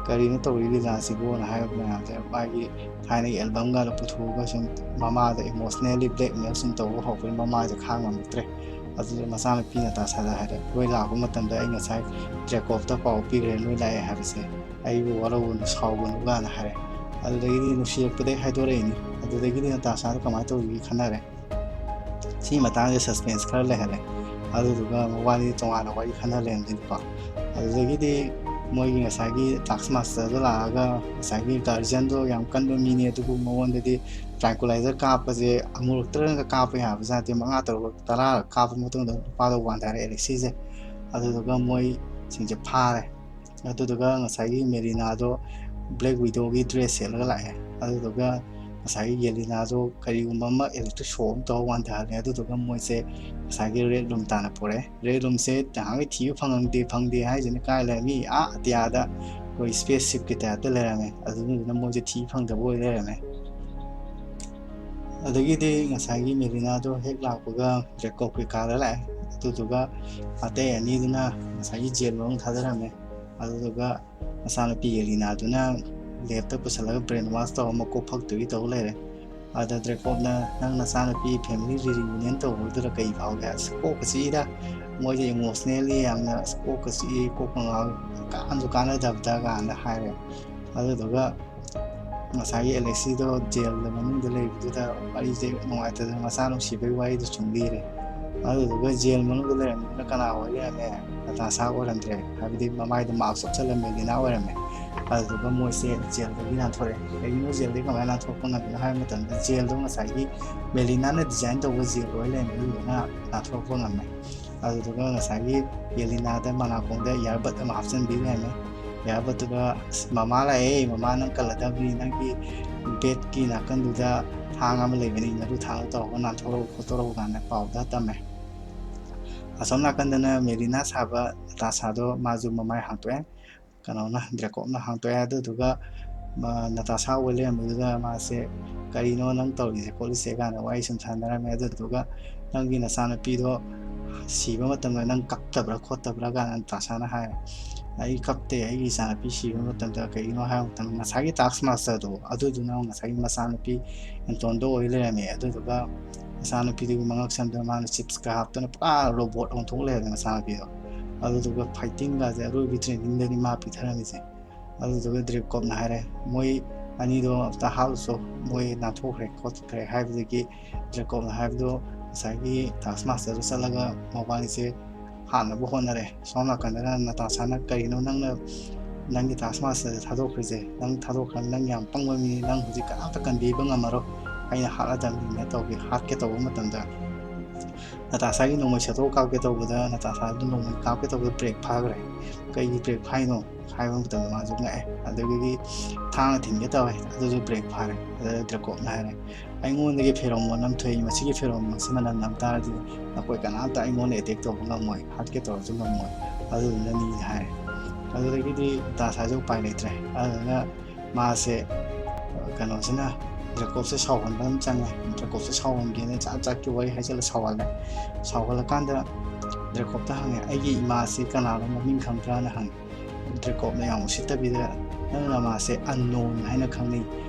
"ꯀꯔꯤꯅꯣ ꯇꯧꯔꯤ ꯂꯤꯂꯥꯁꯤꯕꯣꯅ" ꯍꯥꯏꯕ ꯃꯌꯥꯝꯁꯦ ꯃꯥꯒꯤ ꯊꯥꯏꯅꯒꯤ ꯑꯦꯜꯕꯝꯒꯗꯣ ꯄꯨꯊꯣꯛꯑꯒ ꯁꯨꯝ ꯃꯃꯥꯗ emotionally blackmail ꯁꯨꯝ ꯇꯧꯕ ꯍꯧꯔꯛꯄꯅꯤ꯫ ꯃꯃꯥꯁꯦ ꯈꯥꯡ ꯉꯝꯃꯛꯇ꯭ꯔꯦ꯫ ꯑꯗꯨꯗ ꯃꯆꯥꯅꯨꯄꯤ ꯅꯥꯇꯥꯁꯥꯗ ꯍꯥꯏꯔꯦ, "ꯅꯣꯏ ꯂꯥꯛꯄ ꯃꯇꯝꯗ ꯑꯩ ꯉꯁꯥꯏ ꯖꯦꯀꯣꯕꯇ ꯄꯥꯎ ꯄꯤꯈ꯭ꯔꯦ, ꯅꯣꯏ ꯂꯥꯛꯑꯦ ꯍꯥꯏꯕꯁꯦ꯫ ꯑꯩꯕꯨ ꯋꯥꯔꯧꯒꯅꯨ, ꯁꯥꯎꯒꯅꯨ" ꯀꯥꯏꯅ ꯍꯥꯏꯔꯦ꯫ ꯑꯗꯨꯗꯒꯤꯗꯤ ꯅꯨꯡꯁꯤꯔꯛꯄꯗꯒꯤ ꯍꯥꯏꯗꯣꯔꯛꯏꯅꯤ꯫ ꯑꯗꯨꯗꯒꯤꯗꯤ ꯅꯥꯇꯥꯁꯥꯗ ꯀꯃꯥꯏꯅ ꯇꯧꯔꯤꯒꯦ ꯈꯟꯅꯔꯦ꯫ ꯁꯤꯒꯤ ꯃꯇꯥꯡꯁꯦ suspense ꯈꯔ ꯂꯩꯍꯜꯂꯦ꯫ ꯑꯗꯨꯗꯨꯒ ꯃꯕꯥꯅꯤ ꯇꯣꯉꯥꯟꯅ ꯋꯥꯔꯤ ꯈꯟꯅ ꯂꯩꯔꯝꯗꯣꯏꯅꯤꯀꯣ꯫ ꯑꯗꯨꯗꯒꯤꯗꯤ ꯃꯣꯏꯒꯤ ꯉꯁꯥꯏꯒꯤ ꯇꯥꯛꯁ ꯃꯥꯁꯇꯔꯗꯣ ꯂꯥꯛꯑꯒ ꯉꯁꯥꯏꯒꯤ ꯒꯥꯔꯖꯤꯌꯟꯗꯣ ꯌꯥꯝ ꯀꯟꯕ ꯃꯤꯅꯤ, ꯑꯗꯨꯕꯨ ꯃꯉꯣꯟꯗꯗꯤ tranquilizer ꯀꯥꯞꯄꯁꯦ ꯑꯃꯨꯔꯛꯇꯔꯒ ꯀꯥꯞꯄ ꯌꯥꯕ ꯖꯥꯠ ꯅꯠꯇꯦ, ꯃꯉꯥ ꯇꯔꯨꯛ ꯇꯔꯥꯔꯛ ꯀꯥꯞꯄ ꯃꯇꯨꯡꯗ ꯅꯨꯄꯥꯗꯣ ꯋꯥꯟꯊꯔꯦ ꯑꯦꯂꯦꯛꯁꯤꯁꯦ꯫ ꯑꯗꯨꯗꯨꯒ ꯃꯣꯏꯁꯤꯡꯁꯦ ꯐꯥꯔꯦ꯫ ꯑꯗꯨꯗꯨꯒ ꯉꯁꯥꯏꯒꯤ ꯃꯦꯂꯤꯅꯥꯗꯣ Black Widowꯒꯤ dress ꯁꯦꯠꯂꯒ ꯂꯥꯛꯑꯦ꯫ ꯑꯗꯨꯗꯨꯒ ꯉꯁꯥꯏꯒꯤ ꯌꯦꯂꯤꯅꯥꯗꯣ ꯀꯔꯤꯒꯨꯝꯕ ꯑꯃ electric shock ꯑꯃ ꯇꯧꯔ ꯋꯥꯟꯊꯍꯜꯂꯦ꯫ ꯑꯗꯨꯗꯨꯒ ꯃꯣꯏꯁꯦ ꯉꯁꯥꯏꯒꯤ red room ꯇꯥꯟꯅ ꯄꯨꯔꯛꯑꯦ꯫ Red roomꯁꯦ ꯅꯍꯥꯟꯒꯩ ꯊꯤꯕ ꯐꯪꯉꯝꯗꯦ, ꯐꯪꯗꯦ ꯍꯥꯏꯁꯤꯅ ꯀꯥꯏ ꯂꯩꯔꯝꯃꯤ? ꯑꯥ ꯑꯇꯤꯌꯥꯗ ꯑꯩꯈꯣꯏ space shipꯀꯤ typeꯇ ꯂꯩꯔꯝꯃꯦ꯫ ꯑꯗꯨꯗꯨꯅ ꯃꯣꯏꯁꯦ ꯊꯤ ꯐꯪꯗꯕ ꯑꯣꯏ ꯂꯩꯔꯝꯃꯦ꯫ ꯑꯗꯒꯤꯗꯤ ꯉꯁꯥꯏꯒꯤ ꯃꯦꯂꯤꯅꯥꯗꯣ ꯍꯦꯛ ꯂꯥꯛꯄꯒ ꯖꯦꯀꯣꯕ ꯀꯩꯀꯥꯗ ꯂꯥꯛꯑꯦ꯫ ꯑꯗꯨꯗꯨꯒ ꯑꯇꯩ ꯑꯅꯤꯗꯨꯅ ꯉꯁꯥꯏꯒꯤ jail ꯃꯅꯨꯡ ꯊꯥꯗꯔꯝꯃꯦ꯫ ꯑꯗꯨꯗꯨꯒ ꯃꯆꯥꯅꯨꯄꯤ ꯌꯦꯂꯤꯅꯥꯗꯨꯅ labꯇ ꯄꯨꯁꯜꯂꯒ brain wash ꯇꯧꯔ ꯃꯀꯣꯛ ꯐꯛꯇꯨꯒꯤ ꯇꯧ ꯂꯩꯔꯦ꯫ ꯑꯗ ꯖꯦꯀꯣꯕꯅ, "ꯅꯪ ꯅꯆꯥꯅꯨꯄꯤ family reunion ꯇꯧꯕꯗꯨꯗ ꯀꯩ ꯐꯥꯎꯒꯦ?" "ꯑꯁ, ꯀꯣꯛꯀ ꯆꯤꯛꯏꯗ, ꯃꯣꯏꯁꯦ emotionally ꯌꯥꯝꯅ, ꯑꯁ, ꯀꯣꯛꯀ ꯆꯤꯛꯏ, ꯀꯣꯛꯀ ꯉꯥꯎꯏ, ꯀꯥꯟꯁꯨ ꯀꯥꯟꯅꯗꯕꯗ" ꯀꯥꯏꯅ ꯍꯥꯏꯔꯦ꯫ ꯑꯗꯨꯗꯨꯒ ꯉꯁꯥꯏꯒꯤ ꯑꯦꯂꯦꯛꯁꯤꯗꯣ jailꯗ ꯃꯅꯨꯡꯗ ꯂꯩꯕꯗꯨꯗ ꯋꯥꯔꯤꯁꯦ ꯅꯨꯡꯉꯥꯏꯇꯗꯅ ꯃꯆꯥ ꯅꯨꯡꯁꯤꯕꯒꯤ ꯋꯥꯔꯤꯗꯣ ꯁꯨꯝ ꯂꯤꯔꯦ꯫ ꯑꯗꯨꯗꯨꯒ jail ꯃꯅꯨꯡꯗ ꯂꯩꯔꯝꯃꯤꯗꯨꯅ ꯀꯅꯥ ꯑꯣꯏ ꯂꯩꯔꯝꯃꯦ? ꯅꯥꯇꯥꯁꯥ ꯑꯣꯏꯔꯝꯗ꯭ꯔꯦ, ꯍꯥꯏꯕꯗꯤ ꯃꯃꯥꯏꯗ mask ꯎꯞꯁꯜꯂꯝꯃꯦ, ꯃꯦꯂꯤꯅꯥ ꯑꯣꯏꯔꯝꯃꯦ꯫ ꯑꯗꯨꯗꯨꯒ ꯃꯣꯏꯁꯦ ꯖꯦꯜꯗꯒꯤ ꯅꯥꯟꯊꯣꯔꯛꯑꯦ꯫ ꯀꯩꯒꯤꯅꯣ ꯖꯦꯜꯗꯒꯤ ꯀꯃꯥꯏꯅ ꯅꯥꯟꯊꯣꯔꯛꯄ ꯉꯝꯃꯤꯅꯣ ꯍꯥꯏꯕ ꯃꯇꯝꯗ, ꯖꯦꯜꯗꯣ ꯉꯁꯥꯏꯒꯤ ꯃꯦꯂꯤꯅꯥꯅ ꯗꯤꯖꯥꯏꯟ ꯇꯧꯕ ꯖꯦꯜ ꯑꯣꯏ ꯂꯩꯔꯝꯃꯦ, ꯑꯗꯨꯗꯨꯅ ꯅꯥꯟꯊꯣꯔꯛꯄ ꯉꯝꯃꯦ꯫ ꯑꯗꯨꯗꯨꯒ ꯉꯁꯥꯏꯒꯤ ꯌꯦꯂꯤꯅꯥꯗ ꯃꯅꯥꯀꯣꯡꯗ ꯏꯌꯥꯔꯕꯠ ꯑꯃ ꯍꯥꯞꯆꯤꯟꯕꯤ ꯂꯩꯔꯝꯃꯦ꯫ ꯏꯌꯥꯔꯕꯠꯇꯨꯒ, "ꯑꯁ, ꯃꯃꯥ ꯂꯥꯛꯑꯦ, ꯃꯃꯥ ꯅꯪ ꯀꯜꯂꯗꯕꯅꯤ, ꯅꯪꯒꯤ ꯕꯦꯠꯀꯤ ꯅꯥꯀꯟꯗꯨꯗ ꯊꯥꯡ ꯑꯃ ꯂꯩꯕꯅꯤ, ꯃꯗꯨ ꯊꯥꯡꯗꯣ ꯇꯧꯔꯒ ꯅꯥꯟꯊꯣꯔꯛꯎ ꯈꯣꯠꯇꯣꯔꯛꯎ" ꯀꯥꯏꯅ ꯄꯥꯎꯗ ꯇꯝꯃꯦ꯫ ꯑꯁꯣꯝ ꯅꯥꯀꯟꯗꯅ ꯃꯦꯂꯤꯅꯥ ꯁꯥꯕ ꯅꯇꯥꯁꯥꯗꯣ ꯃꯥꯁꯨ ꯃꯃꯥꯏ ꯍꯥꯡꯇꯣꯛꯑꯦ꯫ ꯀꯩꯅꯣꯅ, ꯗ꯭ꯔꯦꯀꯣꯞꯅ ꯍꯥꯡꯇꯣꯛꯑꯦ꯫ ꯑꯗꯨꯗꯨꯒ, ꯃꯥ, ꯅꯇꯥꯁꯥ ꯑꯣꯏ ꯂꯩꯔꯝꯕꯗꯨꯗ ꯃꯥꯁꯦ, "ꯀꯔꯤꯅꯣ ꯅꯪ ꯇꯧꯔꯤꯁꯦ ꯈꯣꯠꯂꯤꯁꯦ?" ꯀꯥꯏꯅ ꯋꯥꯔꯤ ꯁꯨꯝ ꯁꯥꯟꯅꯔꯝꯃꯦ꯫ ꯑꯗꯨꯗꯨꯒ, "ꯅꯪꯒꯤ ꯅꯆꯥꯅꯨꯄꯤꯗꯣ ꯁꯤꯕ ꯃꯇꯝꯗ ꯅꯪ ꯀꯞꯇꯕ꯭ꯔꯥ ꯈꯣꯠꯇꯕ꯭ꯔꯥ?" ꯀꯥꯏꯅ ꯅꯇꯥꯁꯥꯅ ꯍꯥꯏꯔꯦ꯫ "ꯑꯩ ꯀꯞꯇꯦ, ꯑꯩꯒꯤ ꯏꯆꯥꯅꯨꯄꯤ ꯁꯤꯕ ꯃꯇꯝꯗ꯫ ꯀꯩꯒꯤꯅꯣ ꯍꯥꯏꯕ ꯃꯇꯝꯗ ꯉꯁꯥꯏꯒꯤ ꯇꯥꯁ ꯃꯥꯁꯇꯔꯗꯣ, ꯑꯗꯨꯗꯨꯅ ꯉꯁꯥꯏꯒꯤ ꯃꯆꯥꯅꯨꯄꯤ ꯑꯦꯟꯇꯣꯟꯗꯣ ꯑꯣꯏ ꯂꯩꯔꯝꯃꯦ꯫ ꯑꯗꯨꯗꯨꯒ ꯃꯆꯥꯅꯨꯄꯤꯗꯨꯒꯤ ꯃꯉꯛꯁꯝꯗ ꯃꯥꯅ ꯆꯤꯞꯁꯀ ꯍꯥꯞꯇꯅ ꯄꯨꯔꯥ ꯔꯣꯕꯣꯠ ꯑꯣꯟꯊꯣꯛ ꯂꯩꯔꯝꯃꯦ ꯃꯆꯥꯅꯨꯄꯤꯗꯣ꯫ ꯑꯗꯨꯗꯨꯒ ꯐꯥꯏꯇꯤꯡꯒꯁꯦ ꯑꯔꯣꯏꯕ ꯇ꯭ꯔꯦꯅꯤꯡꯗꯅꯤ ꯃꯥ ꯄꯤꯊꯔꯝꯃꯤꯁꯦ꯫ ꯑꯗꯨꯗꯨꯒ ꯗ꯭ꯔꯦꯀꯣꯞꯅ ꯍꯥꯏꯔꯦ, "ꯃꯣꯏ ꯑꯅꯤꯗꯣ ꯑꯝꯇ ꯍꯥꯠꯂꯨꯆꯣ, ꯃꯣꯏ ꯅꯥꯟꯊꯣꯛꯈ꯭ꯔꯦ ꯈꯣꯠꯈ꯭ꯔꯦ" ꯍꯥꯏꯕꯗꯒꯤ ꯗ꯭ꯔꯦꯀꯣꯞꯅ ꯍꯥꯏꯕꯗꯣ ꯉꯁꯥꯏꯒꯤ ꯇꯥꯁ ꯃꯥꯁꯇꯔꯗꯨ ꯆꯠꯂꯒ ꯃꯣꯕꯥꯏꯜꯁꯦ ꯍꯥꯠꯅꯕ ꯍꯣꯠꯅꯔꯦ꯫ ꯁꯣꯝ ꯅꯥꯀꯟꯗꯅ ꯅꯇꯥꯁꯥꯅ, "ꯀꯔꯤꯅꯣ ꯅꯪꯅ ꯅꯪꯒꯤ ꯇꯥꯁ ꯃꯥꯁꯇꯔꯗ ꯊꯥꯗꯣꯛꯈ꯭ꯔꯤꯁꯦ? ꯅꯪ ꯊꯥꯗꯣꯛꯈ꯭ꯔꯕꯅꯤ, ꯅꯪ ꯌꯥꯝ ꯄꯪꯕ ꯃꯤꯅꯤ, ꯅꯪ ꯍꯧꯖꯤꯛ ꯀꯅꯥꯝꯇ ꯀꯟꯕꯤꯕ ꯉꯝꯃꯔꯣꯏ, ꯑꯩꯅ ꯍꯥꯠꯂꯗꯕꯅꯤꯅ" ꯇꯧꯒꯦ, ꯍꯥꯠꯀꯦ ꯇꯧꯕ ꯃꯇꯝꯗ, ꯅꯇꯥꯁꯥꯒꯤ ꯅꯣꯡꯃꯩ ꯁꯦꯠꯇꯣꯛ ꯀꯥꯞꯀꯦ ꯇꯧꯕꯗ, ꯅꯇꯥꯁꯥꯗꯨ ꯅꯣꯡꯃꯩ ꯀꯥꯞꯀꯦ ꯇꯧꯕꯗ ꯕ꯭ꯔꯦꯛ ꯐꯥꯈ꯭ꯔꯦ꯫ "ꯀꯩꯒꯤ ꯕ꯭ꯔꯦꯛ ꯐꯥꯏꯅꯣ?" ꯍꯥꯏꯕ ꯃꯇꯝꯗ ꯃꯥꯁꯨ ꯉꯛꯑꯦ꯫ ꯑꯗꯨꯗꯒꯤ ꯊꯥꯡꯅ ꯊꯤꯟꯒꯦ ꯇꯧꯋꯦ, ꯑꯗꯨꯁꯨ ꯕ꯭ꯔꯦꯛ ꯐꯥꯔꯦ꯫ ꯑꯗꯨꯗ ꯗ꯭ꯔꯦꯀꯣꯞꯅ ꯍꯥꯏꯔꯦ, "ꯑꯩꯉꯣꯟꯗꯒꯤ ꯐꯦꯔꯣꯃꯣꯟ ꯑꯃ ꯊꯣꯛꯏ, ꯃꯁꯤꯒꯤ ꯐꯦꯔꯣꯃꯣꯟꯁꯤ ꯃꯅꯝ ꯅꯝ ꯇꯥꯔꯗꯤ ꯅꯈꯣꯏ ꯀꯅꯥꯝꯇ ꯑꯩꯉꯣꯟꯗ ꯑꯦꯇꯦꯛ ꯇꯧꯕ ꯉꯝꯃꯣꯏ, ꯍꯥꯠꯀꯦ ꯇꯧꯔꯁꯨ ꯉꯝꯃꯣꯏ, ꯑꯗꯨꯗꯨꯅꯅꯤ" ꯍꯥꯏꯔꯦ꯫ ꯑꯗꯨꯗꯒꯤꯗꯤ ꯅꯇꯥꯁꯥꯁꯨ ꯎꯄꯥꯏ ꯂꯩꯇ꯭ꯔꯦ꯫ ꯑꯗꯨꯗꯨꯅ ꯃꯥꯁꯦ, ꯀꯩꯅꯣꯁꯤꯅ, ꯗ꯭ꯔꯦꯀꯣꯞꯁꯦ ꯁꯥꯎꯍꯟꯕ ꯑꯃ ꯆꯪꯉꯦ꯫ ꯗ꯭ꯔꯦꯀꯣꯞꯁꯦ ꯁꯥꯎꯍꯟꯒꯦꯅ ꯖꯥꯠ ꯖꯥꯠꯀꯤ ꯋꯥꯔꯤ ꯍꯥꯏꯖꯤꯜꯂ ꯁꯥꯎꯍꯜꯂꯦ꯫ ꯁꯥꯎꯍꯜꯂꯀꯥꯟꯗ ꯗ꯭ꯔꯦꯀꯣꯞꯇ ꯍꯪꯉꯦ, "ꯑꯩꯒꯤ ꯏꯃꯥꯁꯤ ꯀꯅꯥꯅꯣ, ꯃꯃꯤꯡ ꯈꯪꯕ꯭ꯔꯥꯅ?" ꯍꯪꯉꯦ꯫ ꯗ꯭ꯔꯦꯀꯣꯞꯅ ꯌꯥꯝ ꯎꯁꯤꯠꯇꯕꯤꯗ, "ꯅꯪ ꯅꯃꯥꯁꯦ ꯑꯟꯅꯣꯟ ꯍꯥꯏꯅ ꯈꯪꯅꯩ,